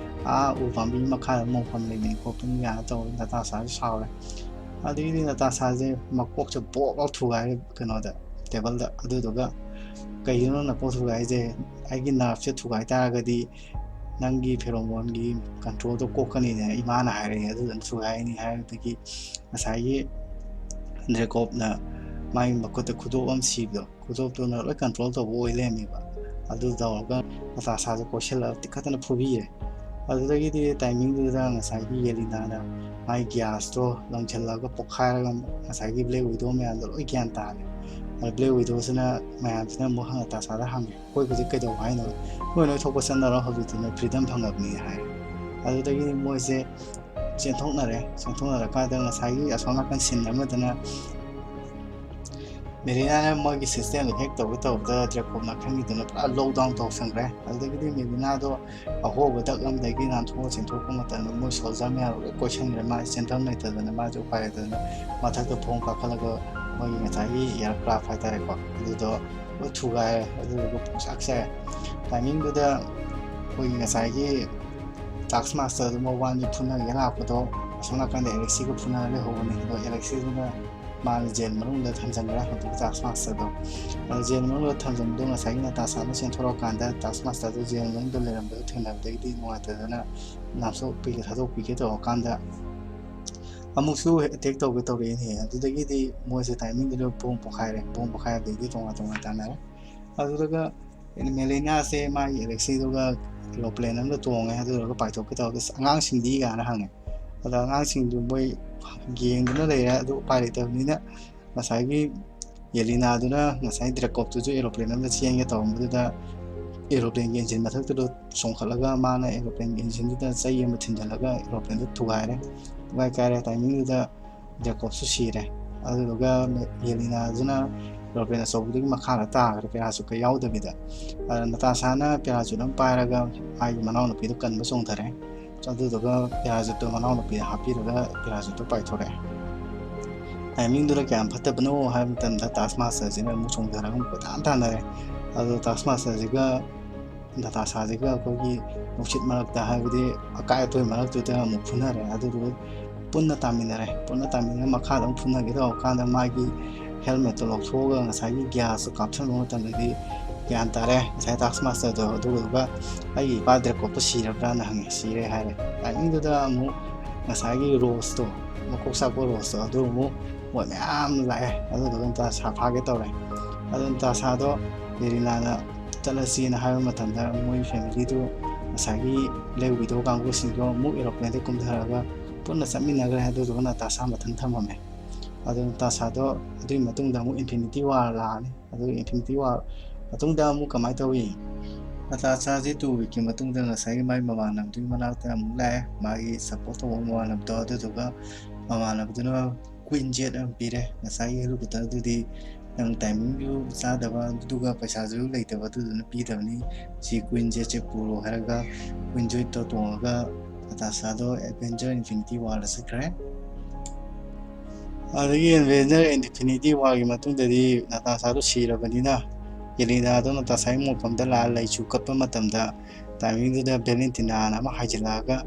ꯑꯥ ꯎ ꯄꯥꯝꯕꯤ ꯃꯈꯥꯗ ꯃꯣꯡꯐꯝ ꯂꯩꯕꯅꯤ ꯈꯣꯠꯄꯅꯤ" ꯀꯥꯏꯅ ꯇꯧꯔꯦ꯫ ꯅꯇꯥꯁꯥꯁꯦ ꯁꯥꯎꯔꯦ꯫ ꯑꯗꯒꯤꯗꯤ ꯅꯇꯥꯁꯥꯁꯦ ꯃꯀꯣꯛꯁꯦ ꯕꯣꯛ ꯂꯥꯎ ꯊꯨꯒꯥꯏꯔꯦ ꯀꯩꯅꯣꯗ, ꯇꯦꯕꯜꯗ꯫ ꯑꯗꯨꯗꯨꯒ, "ꯀꯩꯒꯤꯅꯣ ꯅꯀꯣꯛ ꯊꯨꯒꯥꯏꯔꯤꯁꯦ? ꯑꯩꯒꯤ ꯅꯔꯞꯁꯦ ꯊꯨꯒꯥꯏ ꯇꯥꯔꯒꯗꯤ ꯅꯪꯒꯤ ꯐꯦꯔꯣꯃꯣꯟꯒꯤ ꯀꯟꯇ꯭ꯔꯣꯜꯗꯣ ꯀꯣꯛꯀꯅꯤꯅ ꯏꯃꯥꯅ ꯍꯥꯏꯔꯛꯑꯦ, ꯑꯗꯨꯗꯨꯅ ꯊꯨꯒꯥꯏꯔꯤꯅꯤ" ꯍꯥꯏꯕꯗꯒꯤ ꯉꯁꯥꯏꯒꯤ ꯗ꯭ꯔꯦꯀꯣꯞꯅ ꯃꯥꯒꯤ ꯃꯈꯨꯠꯇ ꯈꯨꯗꯣꯞ ꯑꯃ ꯁꯤꯕꯗꯣ, ꯈꯨꯗꯣꯞꯇꯨꯅ ꯂꯣꯏ ꯀꯟꯇ꯭ꯔꯣꯜ ꯇꯧꯕ ꯑꯣꯏ ꯂꯩꯔꯝꯃꯦꯕ꯫ ꯑꯗꯨ ꯇꯧꯔꯒ ꯅꯇꯥꯁꯥꯁꯦ ꯀꯣꯏꯁꯤꯜꯂꯒ ꯇꯤꯛꯈꯠꯇꯅ ꯐꯨꯕꯤꯔꯦ꯫ ꯑꯗꯨꯗꯒꯤꯗꯤ timingꯗꯨꯗ ꯉꯁꯥꯏꯒꯤ ꯌꯦꯂꯤꯅꯥꯅ ꯃꯥꯒꯤ ꯒ꯭ꯌꯥꯁꯇꯣ ꯂꯪꯁꯤꯜꯂꯒ ꯄꯣꯛꯈꯥꯏꯔꯒ ꯉꯁꯥꯏꯒꯤ Black Widow ꯃꯌꯥꯝꯗꯣ ꯂꯣꯏ ꯒ꯭ꯌꯥꯟ ꯇꯥꯔꯦ꯫ ꯑꯗ Black Widowꯁꯤꯅ ꯃꯌꯥꯝꯁꯤꯅ ꯑꯃꯨꯛ ꯅꯇꯥꯁꯥꯗ ꯍꯪꯉꯦ, "ꯑꯩꯈꯣꯏ ꯍꯧꯖꯤꯛ ꯀꯩꯗꯧꯕ ꯍꯥꯏꯅꯣ? ꯅꯣꯏ ꯅꯣꯏ ꯊꯣꯛꯄ ꯆꯠꯅꯔꯣ, ꯍꯧꯖꯤꯛꯇꯤ ꯅꯣꯏ freedom ꯐꯪꯉꯕꯅꯤ" ꯍꯥꯏ꯫ ꯑꯗꯨꯗꯒꯤꯗꯤ ꯃꯣꯏꯁꯦ ꯆꯦꯟꯊꯣꯛꯅꯔꯦ꯫ ꯆꯦꯟꯊꯣꯛꯅꯔꯀꯥꯟꯗ ꯉꯁꯥꯏꯒꯤ ꯑꯁꯣꯝ ꯅꯥꯀꯟ scene ꯑꯃꯗꯅ ꯃꯦꯂꯤꯅꯥꯅ ꯃꯣꯏꯒꯤ systemꯗꯣ hack ꯇꯧꯒꯦ ꯇꯧꯕꯗ ꯗ꯭ꯔꯦꯀꯣꯞ ꯅꯥꯀꯟꯒꯤꯗꯨꯅ ꯄꯨꯔꯥ lockdown ꯇꯧꯁꯟꯈ꯭ꯔꯦ꯫ ꯑꯗꯨꯗꯒꯤꯗꯤ ꯃꯦꯂꯤꯅꯥꯗꯣ ꯑꯍꯣꯕ ꯗꯛ ꯑꯃꯗꯒꯤ ꯅꯥꯟꯊꯣꯛꯑ ꯆꯦꯟꯊꯣꯛꯄ ꯃꯇꯝꯗ ꯃꯣꯏ soldier ꯃꯌꯥꯝ ꯂꯣꯏ ꯀꯣꯏꯁꯟꯈ꯭ꯔꯦ꯫ ꯃꯥꯁꯦ ꯆꯦꯟꯐꯝ ꯂꯩꯇꯗꯅ ꯃꯥꯁꯦ ꯎꯄꯥꯏ ꯂꯩꯇꯗꯅ ꯃꯊꯛꯇ ꯊꯣꯡ ꯀꯥꯈꯠꯂꯒ ꯃꯣꯏꯒꯤ ꯉꯁꯥꯏꯒꯤ aircraft ꯍꯥꯏꯇꯥꯔꯦꯀꯣ, ꯑꯗꯨꯗꯣ ꯂꯣꯏ ꯊꯨꯒꯥꯏꯔꯦ꯫ ꯑꯗꯨꯗꯨꯒ ꯄꯨꯡꯆꯥꯛ ꯆꯥꯛꯑꯦ꯫ Timingꯗꯨꯗ ꯑꯩꯈꯣꯏꯒꯤ ꯉꯁꯥꯏꯒꯤ Taskmasterꯗꯨ ꯃꯕꯥꯅꯤ ꯐꯨꯅꯒꯦ ꯂꯥꯛꯄꯗꯣ ꯑꯁꯣꯝ ꯅꯥꯀꯟꯗ ꯑꯦꯂꯦꯛꯁꯤꯒ ꯐꯨꯅꯔ ꯂꯩꯍꯧꯕꯅꯤ꯫ ꯑꯗꯣ ꯑꯦꯂꯦꯛꯁꯤꯗꯨꯅ ꯃꯥꯅ jail ꯃꯅꯨꯡꯗ ꯊꯝꯖꯤꯟꯈ꯭ꯔꯦ꯫ ꯑꯗꯨꯒ Taskmasterꯗꯣ ꯑꯗꯣ jail ꯃꯅꯨꯡꯗ ꯊꯝꯖꯤꯟꯕꯗꯣ ꯉꯁꯥꯏꯒꯤ ꯅꯇꯥꯁꯥꯗꯣ ꯆꯦꯟꯊꯣꯔꯛꯑꯀꯥꯟꯗ Taskmasterꯗꯣ jail ꯃꯅꯨꯡꯗ ꯂꯩꯔꯝꯕꯗꯣ ꯊꯦꯡꯅꯕꯗꯒꯤꯗꯤ ꯅꯨꯡꯉꯥꯏꯇꯗꯅ ꯅꯥꯝꯊꯣꯛꯄꯤꯒꯦ, ꯊꯥꯗꯣꯛꯄꯤꯒꯦ ꯇꯧꯔꯀꯥꯟꯗ ꯑꯃꯨꯛꯁꯨ attack ꯇꯧꯒꯦ ꯇꯧꯔꯛꯏꯅꯦ꯫ ꯑꯗꯨꯗꯒꯤꯗꯤ ꯃꯣꯏꯁꯦ timingꯗꯨꯗ ꯄꯣꯡ ꯄꯣꯈꯥꯏꯔꯦ꯫ ꯄꯣꯡ ꯄꯣꯈꯥꯏꯕꯗꯒꯤꯗꯤ ꯇꯣꯉꯥꯟ ꯇꯣꯉꯥꯟ ꯇꯥꯟꯅꯔꯦ꯫ ꯑꯗꯨꯗꯨꯒ ꯃꯦꯂꯤꯅꯥꯁꯦ ꯃꯥꯒꯤ ꯑꯦꯂꯦꯛꯁꯤꯗꯨꯒ aeroplane ꯑꯃꯗ ꯇꯣꯡꯉꯦ꯫ ꯑꯗꯨꯗꯨꯒ ꯄꯥꯏꯊꯣꯛꯀꯦ ꯇꯧꯔꯒ, "ꯑꯁ, ꯑꯉꯥꯡꯁꯤꯡꯗꯤ?" ꯀꯥꯏꯅ ꯍꯪꯉꯦ꯫ ꯑꯗ ꯑꯉꯥꯡꯁꯤꯡꯗꯨ ꯃꯣꯏ ꯌꯦꯡꯗꯨꯅ ꯂꯩꯔꯦ꯫ ꯑꯗꯨ ꯎꯄꯥꯏ ꯂꯩꯇꯕꯅꯤꯅ ꯉꯁꯥꯏꯒꯤ ꯌꯦꯂꯤꯅꯥꯗꯨꯅ ꯉꯁꯥꯏ ꯗ꯭ꯔꯦꯀꯣꯞꯇꯨꯁꯨ aeroplane ꯑꯃꯗ ꯆꯦꯟꯒꯦ ꯇꯧꯔꯝꯕꯗꯨꯗ aeroplaneꯒꯤ engine ꯃꯊꯛꯇꯨꯗ ꯆꯣꯡꯈꯠꯂꯒ ꯃꯥꯅ aeroplaneꯒꯤ engineꯗꯨꯗ ꯆꯩ ꯑꯃ ꯊꯤꯟꯖꯤꯜꯂꯒ aeroplaneꯗꯨ ꯊꯨꯒꯥꯏꯔꯦ꯫ ꯊꯨꯒꯥꯏ ꯀꯥꯏꯔꯦ꯫ Timingꯗꯨꯗ ꯗ꯭ꯔꯦꯀꯣꯞꯁꯨ ꯁꯤꯔꯦ꯫ ꯑꯗꯨꯗꯨꯒ ꯌꯦꯂꯤꯅꯥꯗꯨꯅ aeroplane ꯑꯆꯧꯕꯗꯨꯒꯤ ꯃꯈꯥꯗ ꯇꯥꯈ꯭ꯔꯦ, parachuteꯀ ꯌꯥꯎꯗꯕꯤꯗ꯫ ꯑꯗ ꯅꯇꯥꯁꯥꯅ parachute ꯑꯃ ꯄꯥꯏꯔꯒ ꯃꯥꯒꯤ ꯃꯅꯥꯎꯅꯨꯄꯤꯗꯣ ꯀꯟꯕ ꯆꯣꯡꯊꯔꯦ꯫ ꯑꯗꯨꯗꯨꯒ parachuteꯇꯣ ꯃꯅꯥꯎꯅꯨꯄꯤꯗ ꯍꯥꯞꯄꯤꯔꯒ parachuteꯇꯣ ꯄꯥꯏꯊꯣꯔꯛꯑꯦ꯫ Timingꯗꯨꯗ ꯀꯌꯥꯝ ꯐꯠꯇꯕꯅꯣ ꯍꯥꯏꯕ ꯃꯇꯝꯗ Taskmasterꯁꯤꯅ ꯑꯃꯨꯛ ꯆꯣꯡꯊꯔꯒ ꯑꯃꯨꯛ ꯀꯣꯏꯇꯥꯟ ꯇꯥꯟꯅꯔꯦ꯫ ꯑꯗꯣ Taskmasterꯁꯤꯒ ꯅꯇꯥꯁꯥꯁꯤꯒ ꯑꯩꯈꯣꯏꯒꯤ ꯅꯨꯡꯁꯤꯠ ꯃꯔꯛꯇ, ꯍꯥꯏꯕꯗꯤ ꯑꯀꯥꯏ ꯑꯇꯣꯏ ꯃꯔꯛꯇꯨꯗ ꯑꯃꯨꯛ ꯐꯨꯅꯔꯦ꯫ ꯑꯗꯨꯗꯨꯒ ꯄꯨꯟꯅ ꯇꯥꯃꯤꯟꯅꯔꯦ꯫ ꯄꯨꯟꯅ ꯇꯥꯃꯤꯟꯅꯔ ꯃꯈꯥꯗ ꯑꯃꯨꯛ ꯐꯨꯅꯒꯦ ꯇꯧꯔꯀꯥꯟꯗ ꯃꯥꯒꯤ helmetꯇꯣ ꯂꯧꯊꯣꯛꯑꯒ ꯉꯁꯥꯏꯒꯤ gasꯇꯣ ꯀꯥꯞꯁꯟꯕ ꯃꯇꯝꯗꯗꯤ ꯒ꯭ꯌꯥꯟ ꯇꯥꯔꯦ꯫ ꯉꯁꯥꯏ Taskmasterꯗꯣ ꯑꯗꯨꯗꯨꯒ "ꯑꯩꯒꯤ ꯏꯄꯥ ꯗ꯭ꯔꯦꯀꯣꯞꯇꯣ ꯁꯤꯔꯕ꯭ꯔꯥꯅ?" ꯍꯪꯉꯦ꯫ "ꯁꯤꯔꯦ" ꯍꯥꯏꯔꯦ꯫ Timingꯗꯨꯗ ꯑꯃꯨꯛ ꯉꯁꯥꯏꯒꯤ Roseꯇꯣ, ꯃꯀꯣꯛ ꯆꯥꯛꯄ Roseꯇꯣ, ꯑꯗꯨ ꯑꯃꯨꯛ ꯃꯣꯏ ꯃꯌꯥꯝ ꯂꯥꯛꯑꯦ꯫ ꯑꯗꯨꯗꯨꯒ ꯅꯇꯥꯁꯥ ꯐꯥꯒꯦ ꯇꯧꯔꯦ꯫ ꯑꯗꯨ ꯅꯇꯥꯁꯥꯗꯣ ꯌꯦꯂꯤꯅꯥꯅ ꯆꯠꯂꯁꯤꯅ ꯍꯥꯏꯕ ꯃꯇꯝꯗ ꯃꯣꯏ ꯐꯦꯃꯤꯂꯤꯗꯨ ꯉꯁꯥꯏꯒꯤ ꯂꯦꯛ ꯋꯤꯗꯣ ꯀꯥꯡꯕꯨꯁꯤꯡꯗꯣ ꯑꯃꯨꯛ ꯑꯦꯔꯣꯄ꯭ꯂꯦꯟꯗ ꯀꯨꯝꯊꯔꯒ ꯄꯨꯟꯅ ꯆꯠꯃꯤꯟꯅꯈ꯭ꯔꯦ꯫ ꯑꯗꯨꯗꯨꯒ ꯅꯇꯥꯁꯥ ꯃꯊꯟ ꯊꯝꯃꯝꯃꯦ꯫ ꯑꯗꯨ ꯅꯇꯥꯁꯥꯗꯣ ꯑꯗꯨꯒꯤ ꯃꯇꯨꯡꯗ ꯑꯃꯨꯛ ꯏꯟꯐꯤꯅꯤꯇꯤ ꯋꯥꯔ ꯂꯥꯛꯑꯅꯤ꯫ ꯑꯗꯨ ꯏꯟꯐꯤꯅꯤꯇꯤ ꯋꯥꯔ ꯃꯇꯨꯡꯗ ꯑꯃꯨꯛ ꯀꯃꯥꯏꯅ ꯇꯧꯏ? ꯅꯇꯥꯁꯥꯁꯦ ꯇꯨ ꯋꯤꯛꯀꯤ ꯃꯇꯨꯡꯗ ꯉꯁꯥꯏꯒꯤ ꯃꯥꯏ ꯃꯃꯥꯟꯅꯕꯗꯨꯒꯤ ꯃꯅꯥꯛꯇ ꯑꯃꯨꯛ ꯂꯥꯛꯑꯦ꯫ ꯃꯥꯒꯤ ꯁꯞꯄꯣꯔꯠ ꯇꯧꯕ ꯃꯃꯥꯟꯅꯕꯗꯣ, ꯑꯗꯨꯗꯨꯒ ꯃꯃꯥꯟꯅꯕꯗꯨꯅ ꯀ꯭ꯋꯤꯟ ꯖꯦꯠ ꯑꯃ ꯄꯤꯔꯦ꯫ ꯉꯁꯥꯏꯒꯤ ꯍꯦꯂꯤꯀꯣꯞꯇꯔꯗꯨꯗꯤ ꯅꯪ ꯇꯥꯏꯃꯤꯡꯁꯨ ꯆꯥꯗꯕ, ꯑꯗꯨꯒ ꯄꯩꯁꯥꯁꯨ ꯂꯩꯇꯕ, ꯑꯗꯨꯗꯨꯅ ꯄꯤꯗꯕꯅꯤ꯫ ꯁꯤ ꯀ꯭ꯋꯤꯟ ꯖꯦꯠꯁꯦ ꯄꯨꯔꯣ ꯍꯥꯏꯔꯒ ꯀ꯭ꯋꯤꯟ ꯖꯦꯠꯇꯣ ꯇꯣꯡꯉꯒ ꯅꯇꯥꯁꯥꯗꯣ ꯑꯦꯚꯦꯟꯖꯔ ꯏꯟꯐꯤꯅꯤꯇꯤ ꯋꯥꯔꯗ ꯆꯠꯈ꯭ꯔꯦ꯫ ꯑꯗꯒꯤ ꯑꯦꯚꯦꯟꯖꯔ ꯏꯟꯐꯤꯅꯤꯇꯤ ꯋꯥꯔꯒꯤ ꯃꯇꯨꯡꯗꯗꯤ ꯅꯇꯥꯁꯥꯗꯣ ꯁꯤꯔꯕꯅꯤꯅ ꯌꯦꯂꯤꯅꯥꯗꯣ ꯅꯇꯥꯁꯥꯒꯤ ꯃꯣꯐꯝꯗ ꯂꯥꯛꯑ ꯂꯩꯆꯨ ꯀꯠꯄ ꯃꯇꯝꯗ ꯇꯥꯏꯃꯤꯡꯗꯨꯗ ꯚꯦꯂꯦꯟꯇꯤꯅꯥꯅ ꯑꯃ ꯍꯥꯏꯖꯤꯜꯂꯛꯑꯒ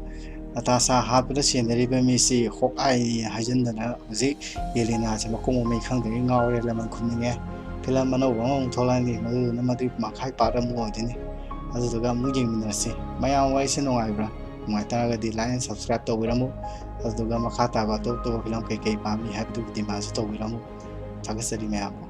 ꯅꯇꯥꯁꯥ ꯍꯥꯠꯄꯗ ꯁꯦꯟꯅꯔꯤꯕ ꯃꯤꯁꯤ ꯍꯣꯛ ꯑꯥꯏꯅꯤ ꯍꯥꯏꯖꯤꯟꯗꯅ ꯍꯧꯖꯤꯛ ꯌꯦꯂꯤꯅꯥꯁꯦ ꯃꯀꯣꯛ ꯃꯃꯩ ꯈꯪꯗꯒꯩ ꯉꯥꯎꯔꯦ, ꯂꯃꯟ ꯈꯨꯝꯅꯤꯡꯉꯦ꯫ ꯐꯤꯂꯝ ꯑꯅꯧꯕ ꯑꯃꯃꯨꯛ ꯊꯣꯛꯂꯛꯑꯅꯤ, ꯃꯗꯨꯗꯨꯅ ꯃꯗꯨꯒꯤ ꯃꯈꯥꯒꯤ ꯄꯥꯔꯠ ꯑꯃꯨꯛ ꯑꯣꯏꯗꯣꯏꯅꯤ꯫ ꯑꯗꯨꯗꯨꯒ ꯑꯃꯨꯛ ꯌꯦꯡꯃꯤꯟꯅꯔꯁꯤ꯫ ꯃꯌꯥꯝ ꯋꯥꯔꯤꯁꯦ ꯅꯨꯡꯉꯥꯏꯕ꯭ꯔꯥ? ꯅꯨꯡꯉꯥꯏꯇꯥꯔꯒꯗꯤ like and subscribe ꯇꯧꯕꯤꯔꯝꯃꯨ꯫ ꯑꯗꯨꯗꯨꯒ ꯃꯈꯥ ꯇꯥꯕ ꯑꯇꯣꯞ ꯑꯇꯣꯞꯄ ꯐꯤꯂꯝ ꯀꯩꯀꯩ ꯄꯥꯝꯃꯤ ꯍꯥꯏꯕꯗꯨꯒꯤ ꯗꯤꯃꯥꯟꯁꯨ ꯇꯧꯕꯤꯔꯝꯃꯨ꯫ ꯊꯥꯒꯠꯆꯔꯤ ꯃꯌꯥꯝꯕꯨ꯫